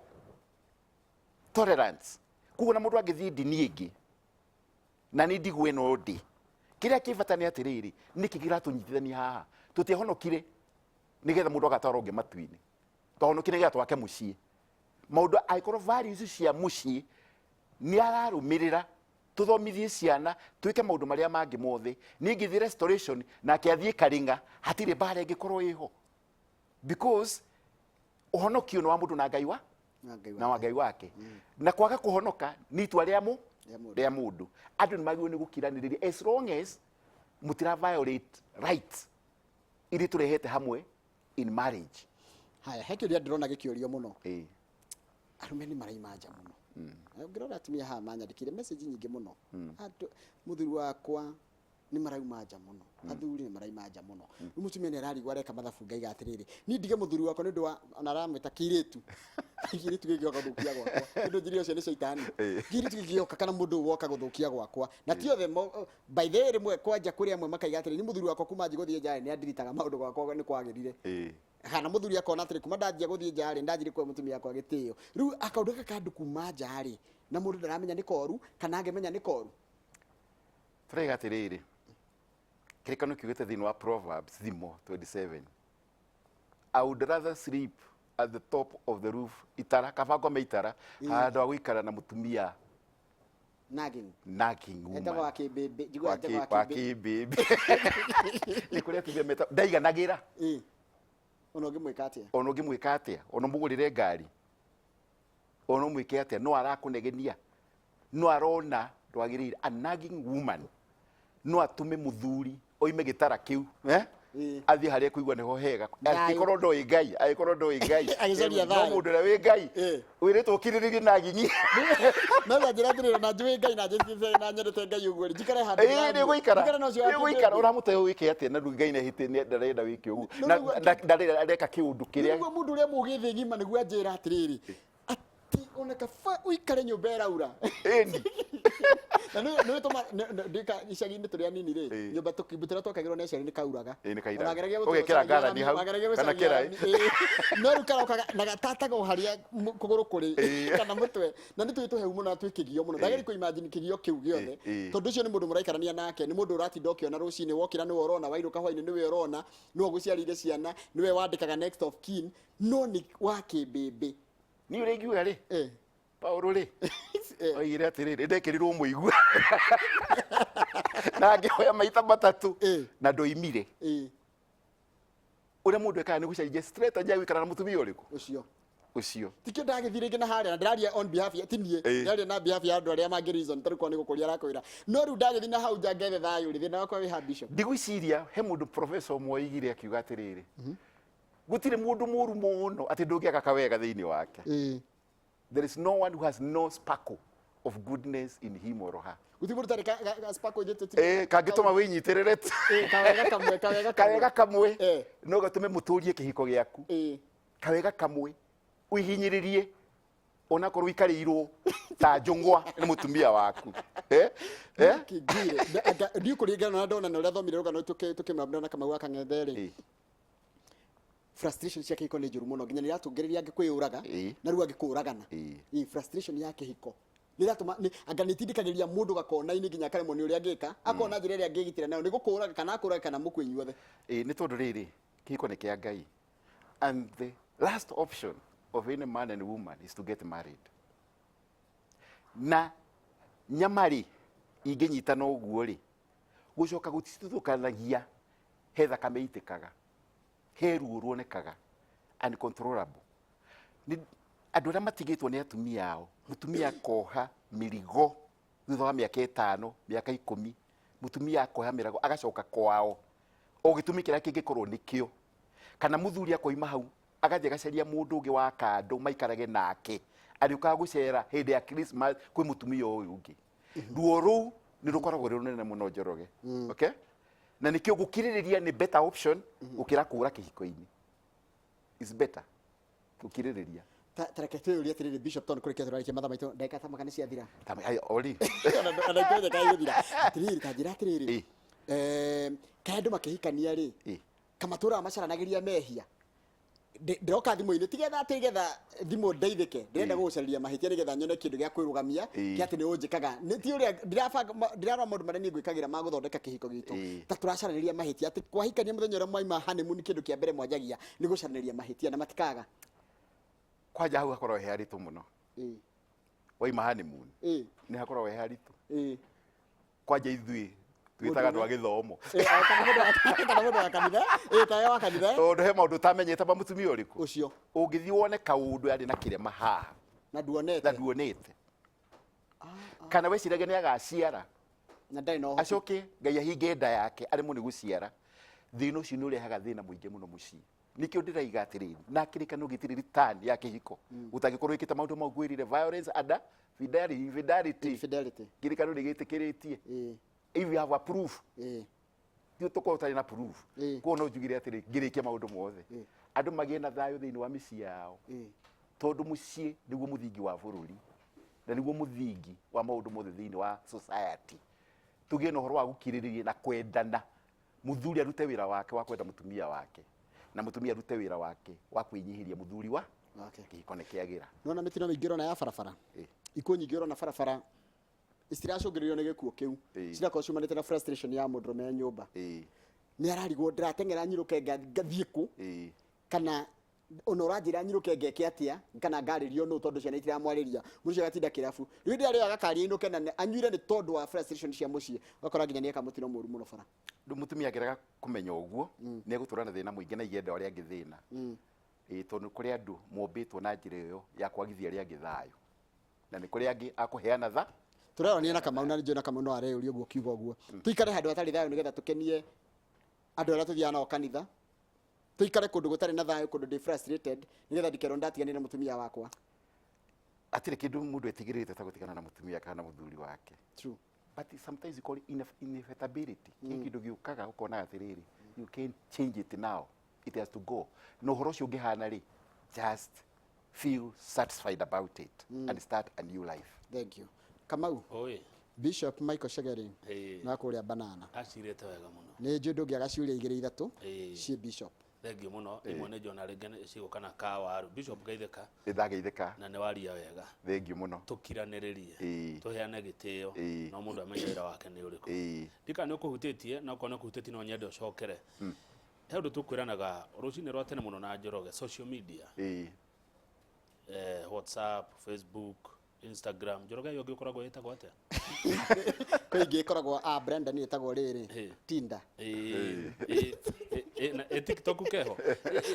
Tolerance. Koguo na mũndũ angĩthiĩ ndini ĩngĩ, na nĩ ndigũ ĩno ndĩ. Kĩrĩa kĩ bata nĩ atĩrĩrĩ, nĩkĩ kĩratũnyitithania haha? Tũtiahonokire nĩgetha mũndũ agatwara ũngĩ matu-inĩ. Twahonokire nĩgetha twake mũciĩ. Maũndũ angĩkorwo values cia mũciĩ nĩ ararũmĩrĩra, tũthomithie ciana, twĩke maũndũ marĩa mangĩ mothe. Niĩ ingĩthiĩ restoration nake athiĩ Karinga, hatirĩ mbara ĩngĩkorwo ĩho. Because ũhonokio nĩ wa mũndũ na Ngai wa Na Ngai na wa Ngai wake. Na kwaga kũhonoka nĩ itua rĩa Rĩa mũndũ. rĩa mũndũ. Andũ nĩ magĩrĩirwo nĩ gũkiranĩrĩria as long as mũtira violate rights iria tũrehete hamwe in marriage. Haya, he kĩũria ndĩrona gĩkĩũrio mũno. Arũme nĩ maraima nja mũno. Ũngĩrora atumia haha manyandĩkĩire message nyingĩ mũno. Andũ, mũthuri wakwa nĩ marauma nja mũno. Athuri nĩ maraima nja mũno. Rĩu mũtumia nĩ ararigwo areka mathabu ngaiga atĩrĩrĩ, niĩ ndige mũthuri wakwa nĩ ũndũ wa, ona aramwĩta kĩirĩtu. Kĩirĩtu gĩgĩoka gũthũkia gwakwa. Ũndũ njĩrĩ ũcio nĩ caitani. Kĩirĩtu gĩgĩoka kana mũndũ woka gũthũkia gwakwa. Na ti othe by the way, rĩmwe kwanja kũrĩ amwe makaiga atĩrĩrĩ, ni mũthuri wakwa kuma njigũthiĩ nja nĩ andiritaga maũndũ gwakwa nĩ kwagĩrire. Kana mũthuri akona atĩrĩ, kuma ndanjia gũthiĩ nja rĩ, ndanjire kũhe mũtumia wakwa gĩtĩo. Rĩu akaũndũ gaka ka andũ kuma nja rĩ, na mũndũ ndaramenya nĩ koru kana angĩmenya nĩ koru. Tũraiga atĩrĩrĩ, kĩrĩkano kiugĩte thĩinĩ wa Proverbs, thimo 27, "I would rather sleep at the top of the roof," itara, kaba ngome itara handũ ha gũikara na mũtumia nagging. Nagging woman. Etagwo wa kĩmbĩmbĩ, njiguaga etagwo wa wa kĩmbĩmbĩ. Kĩmbĩmbĩ. Nĩ kũrĩ atumia meta ndaiganagĩra. Ĩ, ona ũngĩmwĩka atĩa? Ona ũngĩmwĩka atĩa, ona ũmũgũrĩre ngari, ona ũmwĩke atĩa, no arakũnegenia, no arona ndwagĩrĩire. A nagging woman no atũme mũthuri oime gĩtara kĩu, eh? Athiĩ harĩa kũigua nĩho hega. Thayũ. Angĩkorwo ndoĩ Ngai, angĩkorwo ndoĩ Ngai. Agĩcaria No thayũ. mũndũ ũrĩa wĩ Ngai wĩrĩtwo ũkirĩrĩrie nagging. No na njĩra atĩrĩrĩ, na njũĩ Ngai na njĩtĩte na nyendete Ngai ũguo rĩ, njikare handũ Ĩĩ, nĩ ũgũikara. Njikare na ũcio wa Nĩ ũgũikara. kĩmbĩmbĩ. Ũramũte wĩke atĩa na rĩu Ngai nĩ ndarenda wĩke ũguo? No Na nĩguo- ndarenda, areka kĩũndũ kĩrĩa Nĩguo mũndũ ũrĩa mũgĩ thĩ ng'ima nĩguo anjĩra atĩrĩrĩ, atĩ ona kaba ũikare nyũmba ĩraura. Ĩni. Na nĩ tũma ndika icagi-inĩ tũrĩ anini rĩ, nyũmba tũrĩa twakagĩrwo nĩ aciari nĩ kauraga. Ĩĩ, nĩ kairaga. Ona wageragia Ũgekĩra gũcaria ngarani rami, hau, wageragia kana gũcaria kĩraĩ. rami, ĩĩ. No rĩu karokaga na gatataga o harĩa kũgũrũ kũrĩ kana mũtwe, na nĩ tũĩ tũhehu mũno na twĩ kĩgio mũno. Ndageri kũ imagine kĩgio kĩu gĩothe, tondũ ũcio nĩ mũndũ mũraikarania nake, nĩ mũndũ ũratinda ũkĩona rũcinĩ wokĩra nĩwe ũrona, wainũka hwainĩ nĩwe ũrona, nĩwe ũgũciarĩire ciana, nĩwe wandĩkaga next of kin, no nĩ wa kĩmbĩmbĩ. Niĩ ũrĩa ingiuga rĩ, Paulo rĩ, oigire atĩrĩrĩ, ndekĩrirwo mũigua na ngĩhoya maita matatũ na ndoimire. Ũrĩa mũndũ ekaga nĩ gũcenjia strategy ya gũikara na mũtumia ũrĩkũ? Ũcio. Ũcio. Tikio ndagĩthiĩ rĩngĩ na harĩa, na ndĩraria on behalf ya, ti niĩ, ndĩraria na behalf ya andũ arĩa mangĩ reason tarĩu korwo nĩ gũkũria arakwĩra, no rĩu ndagĩthiĩ na hau nja ngethe thayũ rĩ, thĩna wakwa wĩ ha, Bishop? Ndigwĩciria he mũndũ, professor ũmwe oigire akiuga atĩrĩrĩ, gũtirĩ mũndũ mũru mũno atĩ ndũngĩaga kawega thĩinĩ wake. There is no one who has no sparkle of goodness in him or her. Gũtirĩ mũndũ ũtarĩ ka sparkle njĩtĩtire. Kangĩtũma wĩnyitĩrĩre. Kawega kamwe, kawega kamwe. Kawega kamwe no gatũme mũtũrie kĩhiko gĩaku. Kawega kamwe ũihinyĩrĩrie onakorwo ikarĩirwo ta njũng'wa nĩ mũtumia waku, eh? Eh? Kĩngire ndiũ kũringana na ndona na ũrĩa thomire rũgano tũkĩmũrambĩra na Kamau wa Kang'ethe rĩ, frustration cia kĩhiko nĩ njũru mũno, nginya nĩ iratũngĩrĩria angĩ kwĩyũraga na rĩu angĩ kũragana. Ĩĩ, frustration ya kĩhiko nĩ iratũma anga nĩ itindĩkagĩrĩria mũndũ gakona-inĩ nginya akaremwo nĩ ũrĩa angĩka, akona njĩra ĩrĩa angĩgitĩra nayo nĩ gũkũraga kana akũrage kana mũkue inyuothe. Ĩĩ, nĩ tondũ rĩrĩ, kĩhiko nĩ kĩa Ngai, and the last option of any man and woman is to get married. Na nyama rĩ, ingĩnyitana ũguo rĩ, gũcoka gũtituthũkanagia, he thakame itĩkaga, he ruo ruonekaga uncontrollable. Nĩ andũ arĩa matigĩtwo nĩ atumia ao, mũtumia akoha mĩrigo thutha wa mĩaka 5, mĩaka 10, mũtumia akoha mĩrago agacoka kwao o gĩtũmi kĩrĩa kĩngĩkorwo nĩkĩo, kana mũthuri akoima hau agathiĩ agacaria mũndũ ũngĩ wa kando maikarage nake, arĩũkaga gũcera hĩndĩ ya Christmas kwĩ mũtumia ũyũ ũngĩ. Ruo rũu nĩ rũkoragwo rwĩ rũnene mũno, Njoroge. Okay, na nĩkĩo gũkirĩrĩria nĩ better option gũkĩra kũra kĩhiko-inĩ. Is better gũkirĩrĩria. Ta reke twĩyũrie atĩrĩrĩ, Bishop, tondũ kũrĩkia tũrarĩkia mathaa maitũ, ndagĩka ta maka nĩ ciathira. Ori. Ona ikwenye kaĩ gũthira. Atĩrĩrĩ, ta njĩra atĩrĩrĩ, kaĩ andũ makĩhikania rĩ, kamatũraga macaranagĩria mehia? Ndĩroka thimũ-inĩ tigetha atĩ getha thimũ ndeithĩke, ndĩrenda gũgũcarĩria mahĩtia nĩgetha nyone kĩndũ gĩa kwĩrũgamia kĩa atĩ nĩ ũnjĩkaga. Nĩ ti ũrĩa ndĩrabanga, ndĩrarora maũndũ marĩa niĩ ngwĩkagĩra ma gũthondeka kĩhiko gitũ. Ta tũracaranĩria mahĩtia atĩ kwahikania mũthenya ũrĩa mwaima honeymoon, kĩndũ kĩa mbere mwanjagia nĩ gũcaranĩria mahĩtia na matikaga. Kwanja hau hakoragwo he haritũ mũno. Waima honeymoon nĩ hakoragwo he haritũ. Kwanja ithuĩ twĩtaga andũ a gĩthomo. Kana mũndũ wa kanitha, tawe wa kanitha. Tondũ he maũndũ ũtamenyete ma mũtumia ũrĩkũ. Ũcio. Ũngĩthiĩ wone kaũndũ yarĩ na kĩrema haha na nduonete. Na nduonete, kana weciragia nĩ agaciara na ndarĩ na ũhoti. Acoke Ngai ahinge nda yake aremwo nĩ gũciara. Thĩna ũcio nĩ ũrehaga thĩna mũingĩ mũno mũciĩ. Nĩkĩo ndĩraiga atĩrĩrĩ, na kĩrĩkanĩro gĩtirĩ return ya kĩhiko ũtangĩkorwo wĩkĩte maũndũ mau ngwĩrire, violence and infidelity, infidelity. Infidelity. Kĩrĩkanĩro nĩ gĩtĩkĩrĩtie if you have a proof. Ti tũkorwo ũtarĩ na proof. Koguo no njugire atĩrĩ, ngĩrĩkia maũndũ mothe, andũ magĩe na thayũ thĩinĩ wa mĩciĩ yao, tondũ mũciĩ nĩguo mũthingi wa bũrũri na nĩguo mũthingi wa maũndũ mothe thĩinĩ wa society. Tũgĩe na ũhoro wa gũkirĩrĩria na kwendana. Mũthuri arute wĩra wake wa kwenda mũtumia wake. Na mũtumia arute wĩra wake wa kwĩnyihĩria mũthuri wa wake. Kĩhiko nĩ kĩagĩra. Nona mĩtino mĩingĩ ũrona ya barabara, ikuũ nyingĩ ũrona barabara citiracũngĩrĩrio nĩ gĩkuũ kĩu, cirakorwo ciumanĩte na frustration ya mũndũrũme e nyũmba. Nĩ ararigwo, ndĩrateng'era nyirũke ngathiĩ kũ, kana ona ũranjĩra nyirũke ngeke atĩa, kana ngarĩrio nũ, tondũ ciana itiramwarĩria. Mũndũ ũcio agatinda kĩrabu. Rĩu hĩndĩ ĩrĩa agakaria inũke na anyuire nĩ tondũ wa frustration cia mũciĩ, ũgakora nginya nĩeka mũtino mũru mũno bara. Rĩu mũtumia angĩrega kũmenya ũguo, nĩ egũtũra na thĩna mũingĩ na igenda ũrĩa angĩ thĩna. Ĩĩ, tondũ nĩ kũrĩ andũ mombĩtwo na njĩra ĩyo ya kwagithia arĩa angĩ thayũ, na nĩ kũrĩ angĩ a kũheana tha. Tũrarorania na Kamau, na nĩ njũĩ na Kamau no areyũria ũguo kiuga ũguo, tũikare handũ hatarĩ thayũ nĩgetha tũkenie andũ arĩa tũthiaga nao kanitha, tũikare kũndũ gũtarĩ na thayũ, kũndũ ndĩ frustrated, nĩgetha ndikerwo ndatiganire na mũtumia wakwa? Hatirĩ kĩndũ mũndũ etigĩrĩte ta gũtigana na mũtumia kana na mũthuri wake. True. But sometimes you call it inevitability. Kĩ kĩndũ gĩũkaga ũkona atĩrĩrĩ, you can't change it now, it has to go. Na ũhoro ũcio ũngĩhana rĩ, just feel satisfied about it and start a new life. Thank you, Kamau. Oi. Bishop Michael Shegeri na kũrĩa Banana. Acirĩte wega mũno. Nĩ njũĩ ndũngĩaga ciũria igĩrĩ ithatũ ciĩ Bishop. Thengiũ mũno. Imwe nĩ njona rĩngĩ nĩ cigũka na kawaru. Bishop, geithĩka. Ndageithĩka. Na nĩ waria wega. Thengiũ mũno. Tũkiranĩrĩrie, tũheane gĩtĩo, no mũndũ amenye wĩra wake nĩ ũrĩkũ. Ndika nĩ ũkũhutĩtie, na okorwo nĩ ũkũhutĩtie no nyende ũcokere. He ũndũ tũkwĩranaga rũcinĩ rwa tene mũno na Njoroge, social media, WhatsApp, Facebook, Instagram. Njoroge, ĩyo ĩngĩ ũkoragwo ĩtagwo atĩa? Kwĩ ingĩ ĩkoragwo a Brenda nĩ ĩtagwo rĩrĩ, Tinder. Ĩ TikTok keho?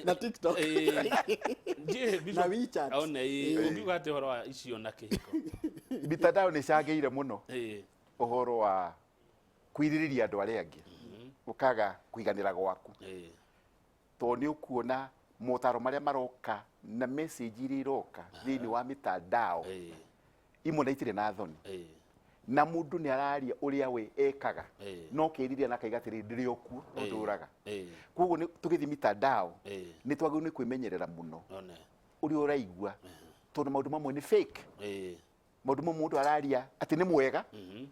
Na TikTok. Ndiĩ, Bishop, Na WeChat. One, ũngiuga atĩ ũhoro wa icio na kĩhiko? Mitandao nĩ icangĩire mũno ũhoro wa kwĩrirĩria andũ arĩa angĩ, ũkaga kũiganĩra gwaku, tondũ nĩ ũkuona motaro marĩa maroka na message iria iroka thĩinĩ wa mitandao, imwe na itirĩ na thoni, na mũndũ nĩ araria ũrĩa we ekaga, no kĩriria na akaiga atĩrĩrĩ, ndĩrĩ o kuo no ndũraga. Koguo tũgĩthiĩ mitandao, nĩ twagĩrĩirwo nĩ kwĩmenyerera mũno ũrĩa ũraigua, tondũ maũndũ mamwe nĩ fake. Maũndũ mamwe mũndũ araria atĩ nĩ mwega,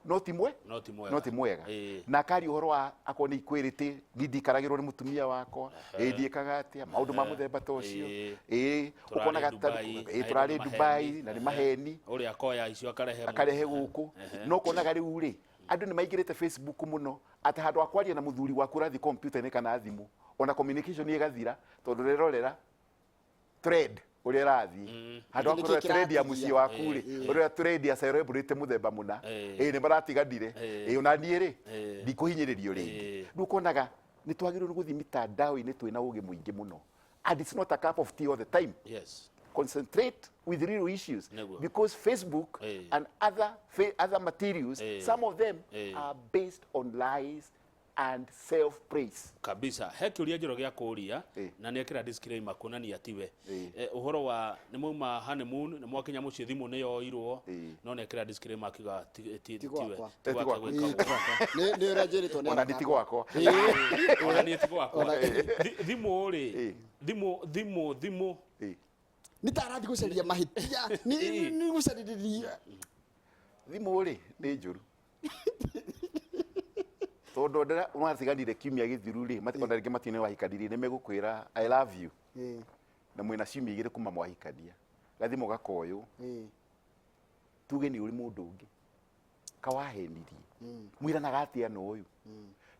no ti mwe. No ti mwega. No ti mwega. Na akaria ũhoro wa akorwo nĩ ikwĩrĩtĩ, ni ndikaragĩrwo nĩ mũtumia wakwa, ĩ ndiĩkaga atĩa, maũndũ ma mũthemba ta ũcio. Ĩ Tũrarĩ ũkonaga Dubai, ĩ tũrarĩ na nĩ Dubai maheni. na nĩ maheni. Ũrĩa akoya icio akarehe akarehe gũkũ. No ũkonaga rĩu rĩ, andũ nĩ maingĩrĩte Facebook mũno atĩ handũ ha kwaria na mũthuri waku ũrathiĩ kompiuta-inĩ kana thimũ, ona communication ĩgathira tondũ ũrerorera thread ũrĩa ĩrathiĩ, handũ ha Nĩkĩ kũrora thread ya kĩratigia? mũciĩ waku rĩ, ũrĩa thread ya celebrity mũthemba mũna, ĩ nĩ maratiganire, ĩ ona niĩ rĩ, ndikũhinyĩrĩrio rĩngĩ. Rĩu ũkonaga nĩ twagĩrĩirwo nĩ gũthiĩ mitandao-inĩ twĩna ũgĩ mũingĩ mũno, and it's not a cup of tea all the time. Concentrate with real issues, Nĩguo. because Facebook and other materials, some of them are based on lies and self praise. Kabisa. He kĩũria njoro gĩa kũria, na nĩ ekĩra disclaimer kuonania tiwe. Ũhoro wa nĩ mwauma honeymoon, nĩ mwakinya mũciĩ, thimũ nĩ yoirwo, no nĩ ekĩra disclaimer akiuga Ti tiwe. gwakwa. Ti Ti gwake gwakwa. gwĩkagwo. Nĩ ũrĩa njĩrĩtwo nĩ Ona arata nĩ ti gwakwa. Ona niĩ ti gwakwa. Thimũ rĩ, thimũ thimũ thimũ. Nĩ ta arathiĩ gũcaria mahĩtia, nĩ gũcarĩrĩria. Thimũ rĩ nĩ njũru, tondũ ndĩra mwatiganire kiumia gĩthiru rĩ, ona rĩngĩ matinĩ wahikanirie, nĩ megũkwĩra "I love you", na mwĩna ciumia 2 kuma mwahikania, gathimũ gakoywo, tuge nĩ ũrĩ mũndũ ũngĩ kawahenirie, mwĩranaga atĩa na ũyũ.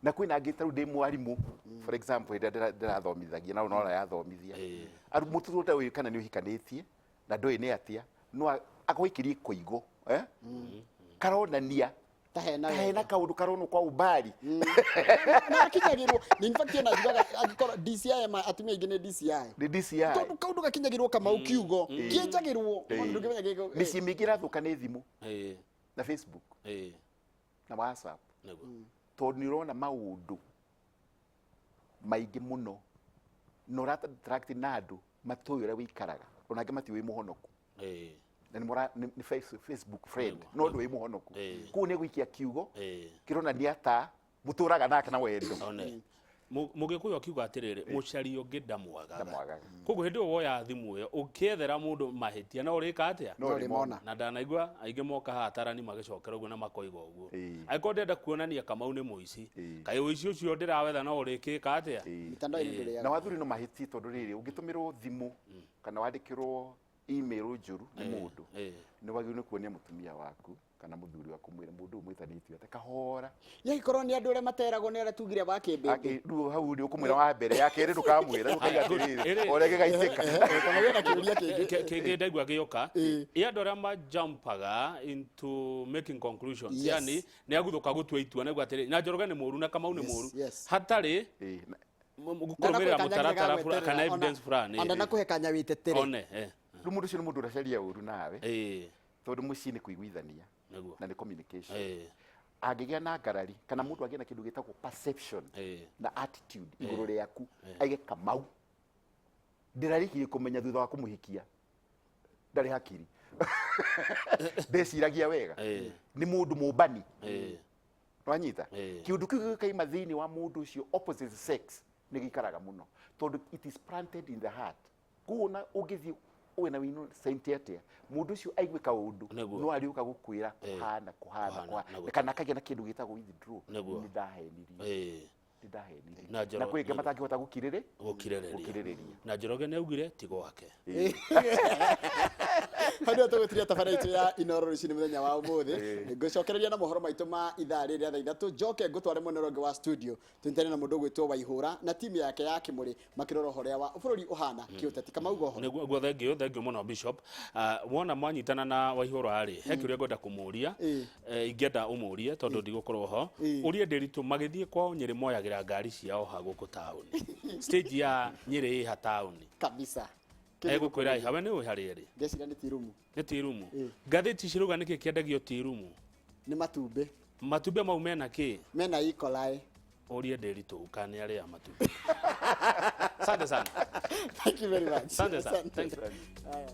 Na kwĩna angĩ, tarĩu ndĩ mwarimũ, for example, hĩndĩ ĩrĩa ndĩrathomithagia na no yathomithia mũtutwo ũyũ, kana nĩ ũhikanĩtie na ndũĩ nĩ atĩa, no agũikĩrie koigo, eh? Karonania ta hena kahena kaũndũ karonwo kwa umbali. Na akinyagĩrwo nĩ, in fact, ona njugaga angĩkorwo DCI ma atumia aingĩ nĩ DCI. Nĩ DCI. Tondũ kaũndũ gakinyagĩrwo Kamau, kiugo kĩenjagĩrwo, mũndũ ndũngĩmenya gĩko. Mĩciĩ mĩingĩ ĩrathũka nĩ thimũ na Facebook na WhatsApp, tondũ nĩ ũrona maũndũ maingĩ mũno na ũra na andũ matoĩ ũrĩa wĩikaraga, ona angĩ matiũĩ mũhonoku, na nĩ nĩ Facebook friend, no ndũĩ mũhonoku. Kũu nĩ gũikia kiugo kĩronania ta mũtũraga nake na wendo. One. Mũgĩkũyũ akiuga atĩrĩrĩ, mũcari ũngĩ ndamwagaga. Ndamwagaga. Koguo hĩndĩ ĩyo woya thimũ ĩyo ũkĩethera mũndũ mahĩtia no ũrĩka atĩa? No ũrĩmona. Na ndanaigua aingĩ moka haha atarani magĩcokera ũguo na makoiga ũguo. Ĩĩ. Angĩkorwo ndĩrenda kuonania Kamau nĩ mũici, Ĩĩ. kaĩ ũici ũcio ndĩrawetha no ũrĩkĩka atĩa? Ĩĩ. Mitandao-inĩ ndũrĩaga. Na athuri no mahĩtie tondũ rĩrĩ, ũngĩtũmĩrwo thimũ kana wandĩkĩrwo email njũru nĩ mũndũ, nĩ wagĩrĩirwo nĩ kuonia mũtumia waku kana mũthuri waku, mwĩre mũndũ ũyũ mwĩtanĩtio atĩ kahora. Yagĩkorwo nĩ andũ arĩa materagwo nĩ arĩa tugire wa kĩmbĩmbĩ. Rĩu hau nĩ ũkũmwĩra wa mbere, ya kerĩ ndũkamwĩra, rĩu ũkauga atĩrĩrĩ, Ĩrĩ. o rĩngĩ gaitĩka. Kana wĩna kĩũria kĩngĩ. Kĩngĩ ndaigua gĩũka, ĩ andũ arĩa majumpaga into making conclusions, yani nĩ aguthũka gũtua itua nĩguo atĩrĩ na Njoroge nĩ mũru na Kamau nĩ mũru, hatarĩ kũrũmĩrĩra mũtaratara kana evidence fulani. Ona nakũhe kanya wĩtetere. One Rĩu mũndũ ũcio nĩ mũndũ ũracaria ũru nawe, tondũ mũciĩ nĩ kũiguithania na nĩ communication. Angĩgĩa na ngarari kana mũndũ agĩe na kĩndũ gĩtagwo perception na attitude igũrũ rĩaku, aige Kamau ndĩrarĩkirie kũmenya thutha wa kũmũhikia ndarĩ hakiri, ndeciragia wega, nĩ mũndũ mũmbani. Nwanyita? Kĩũndũ kĩu gĩkaima thĩinĩ wa mũndũ ũcio opposite sex nĩ gĩikaraga mũno tondũ it is planted in the heart. Koguo ona ũngĩthiĩ ũwe na innocent atĩa, mũndũ ũcio aigue kaũndũ, no arĩũka gũkwĩra kũhana kũhana Kũhana, kũhana, kana akagĩa na kĩndũ gĩtagwo withdraw. Nĩ ndahenirio, nĩ ndahenirio. Na Na kwĩ angĩ matangĩhota gũkirĩrĩ gũkirĩrĩria. Gũkirĩrĩria. Na Njoroge nĩ augire ti gwake. Hau nĩho tũgũtiria tabarĩra itũ ya Inoro rũcinĩ mũthenya wa ũmũthĩ. Ngũcokereria na mohoro maitũ ma ithaa rĩrĩ rĩa thaa 3, njoke ngũtware mwena ũrĩa ũngĩ wa studio tũnyitane na mũndũ ũgwĩtwo Waihũra na timu yake ya Kĩmũrĩ makĩrora ũhoro ũrĩa wa bũrũri ũhana kĩũteti. Kamau goho. Nĩguo guo, thengio, thengio mũno Bishop. Wona mwanyitana na Waihũra rĩ, he kĩũria ngwenda kũmũria. Ingĩenda ũmũrie tondũ ndigũkorwo ho. Ũrie Ndĩritũ magĩthiĩ kwao Nyĩrĩ moyagĩra ngari ciao ha gũkũ taũni? Stage ya Nyĩrĩ ĩha taũni? Kabisa. Egũkwĩra ĩha, we nĩ ũĩ harĩa ĩrĩ? Ndeciria nĩ tirumu. Nĩ tirumu. Ngathĩti cirauga nĩkĩ kĩendagio tirumu? Nĩ matumbĩ. Matumbĩ mau mena kĩ? Mena E. coli. Ũrie Ndĩritũ kana nĩ arĩa matumbĩ. Asante sana. Thank you very much. Asante sana. Thank you. Haya.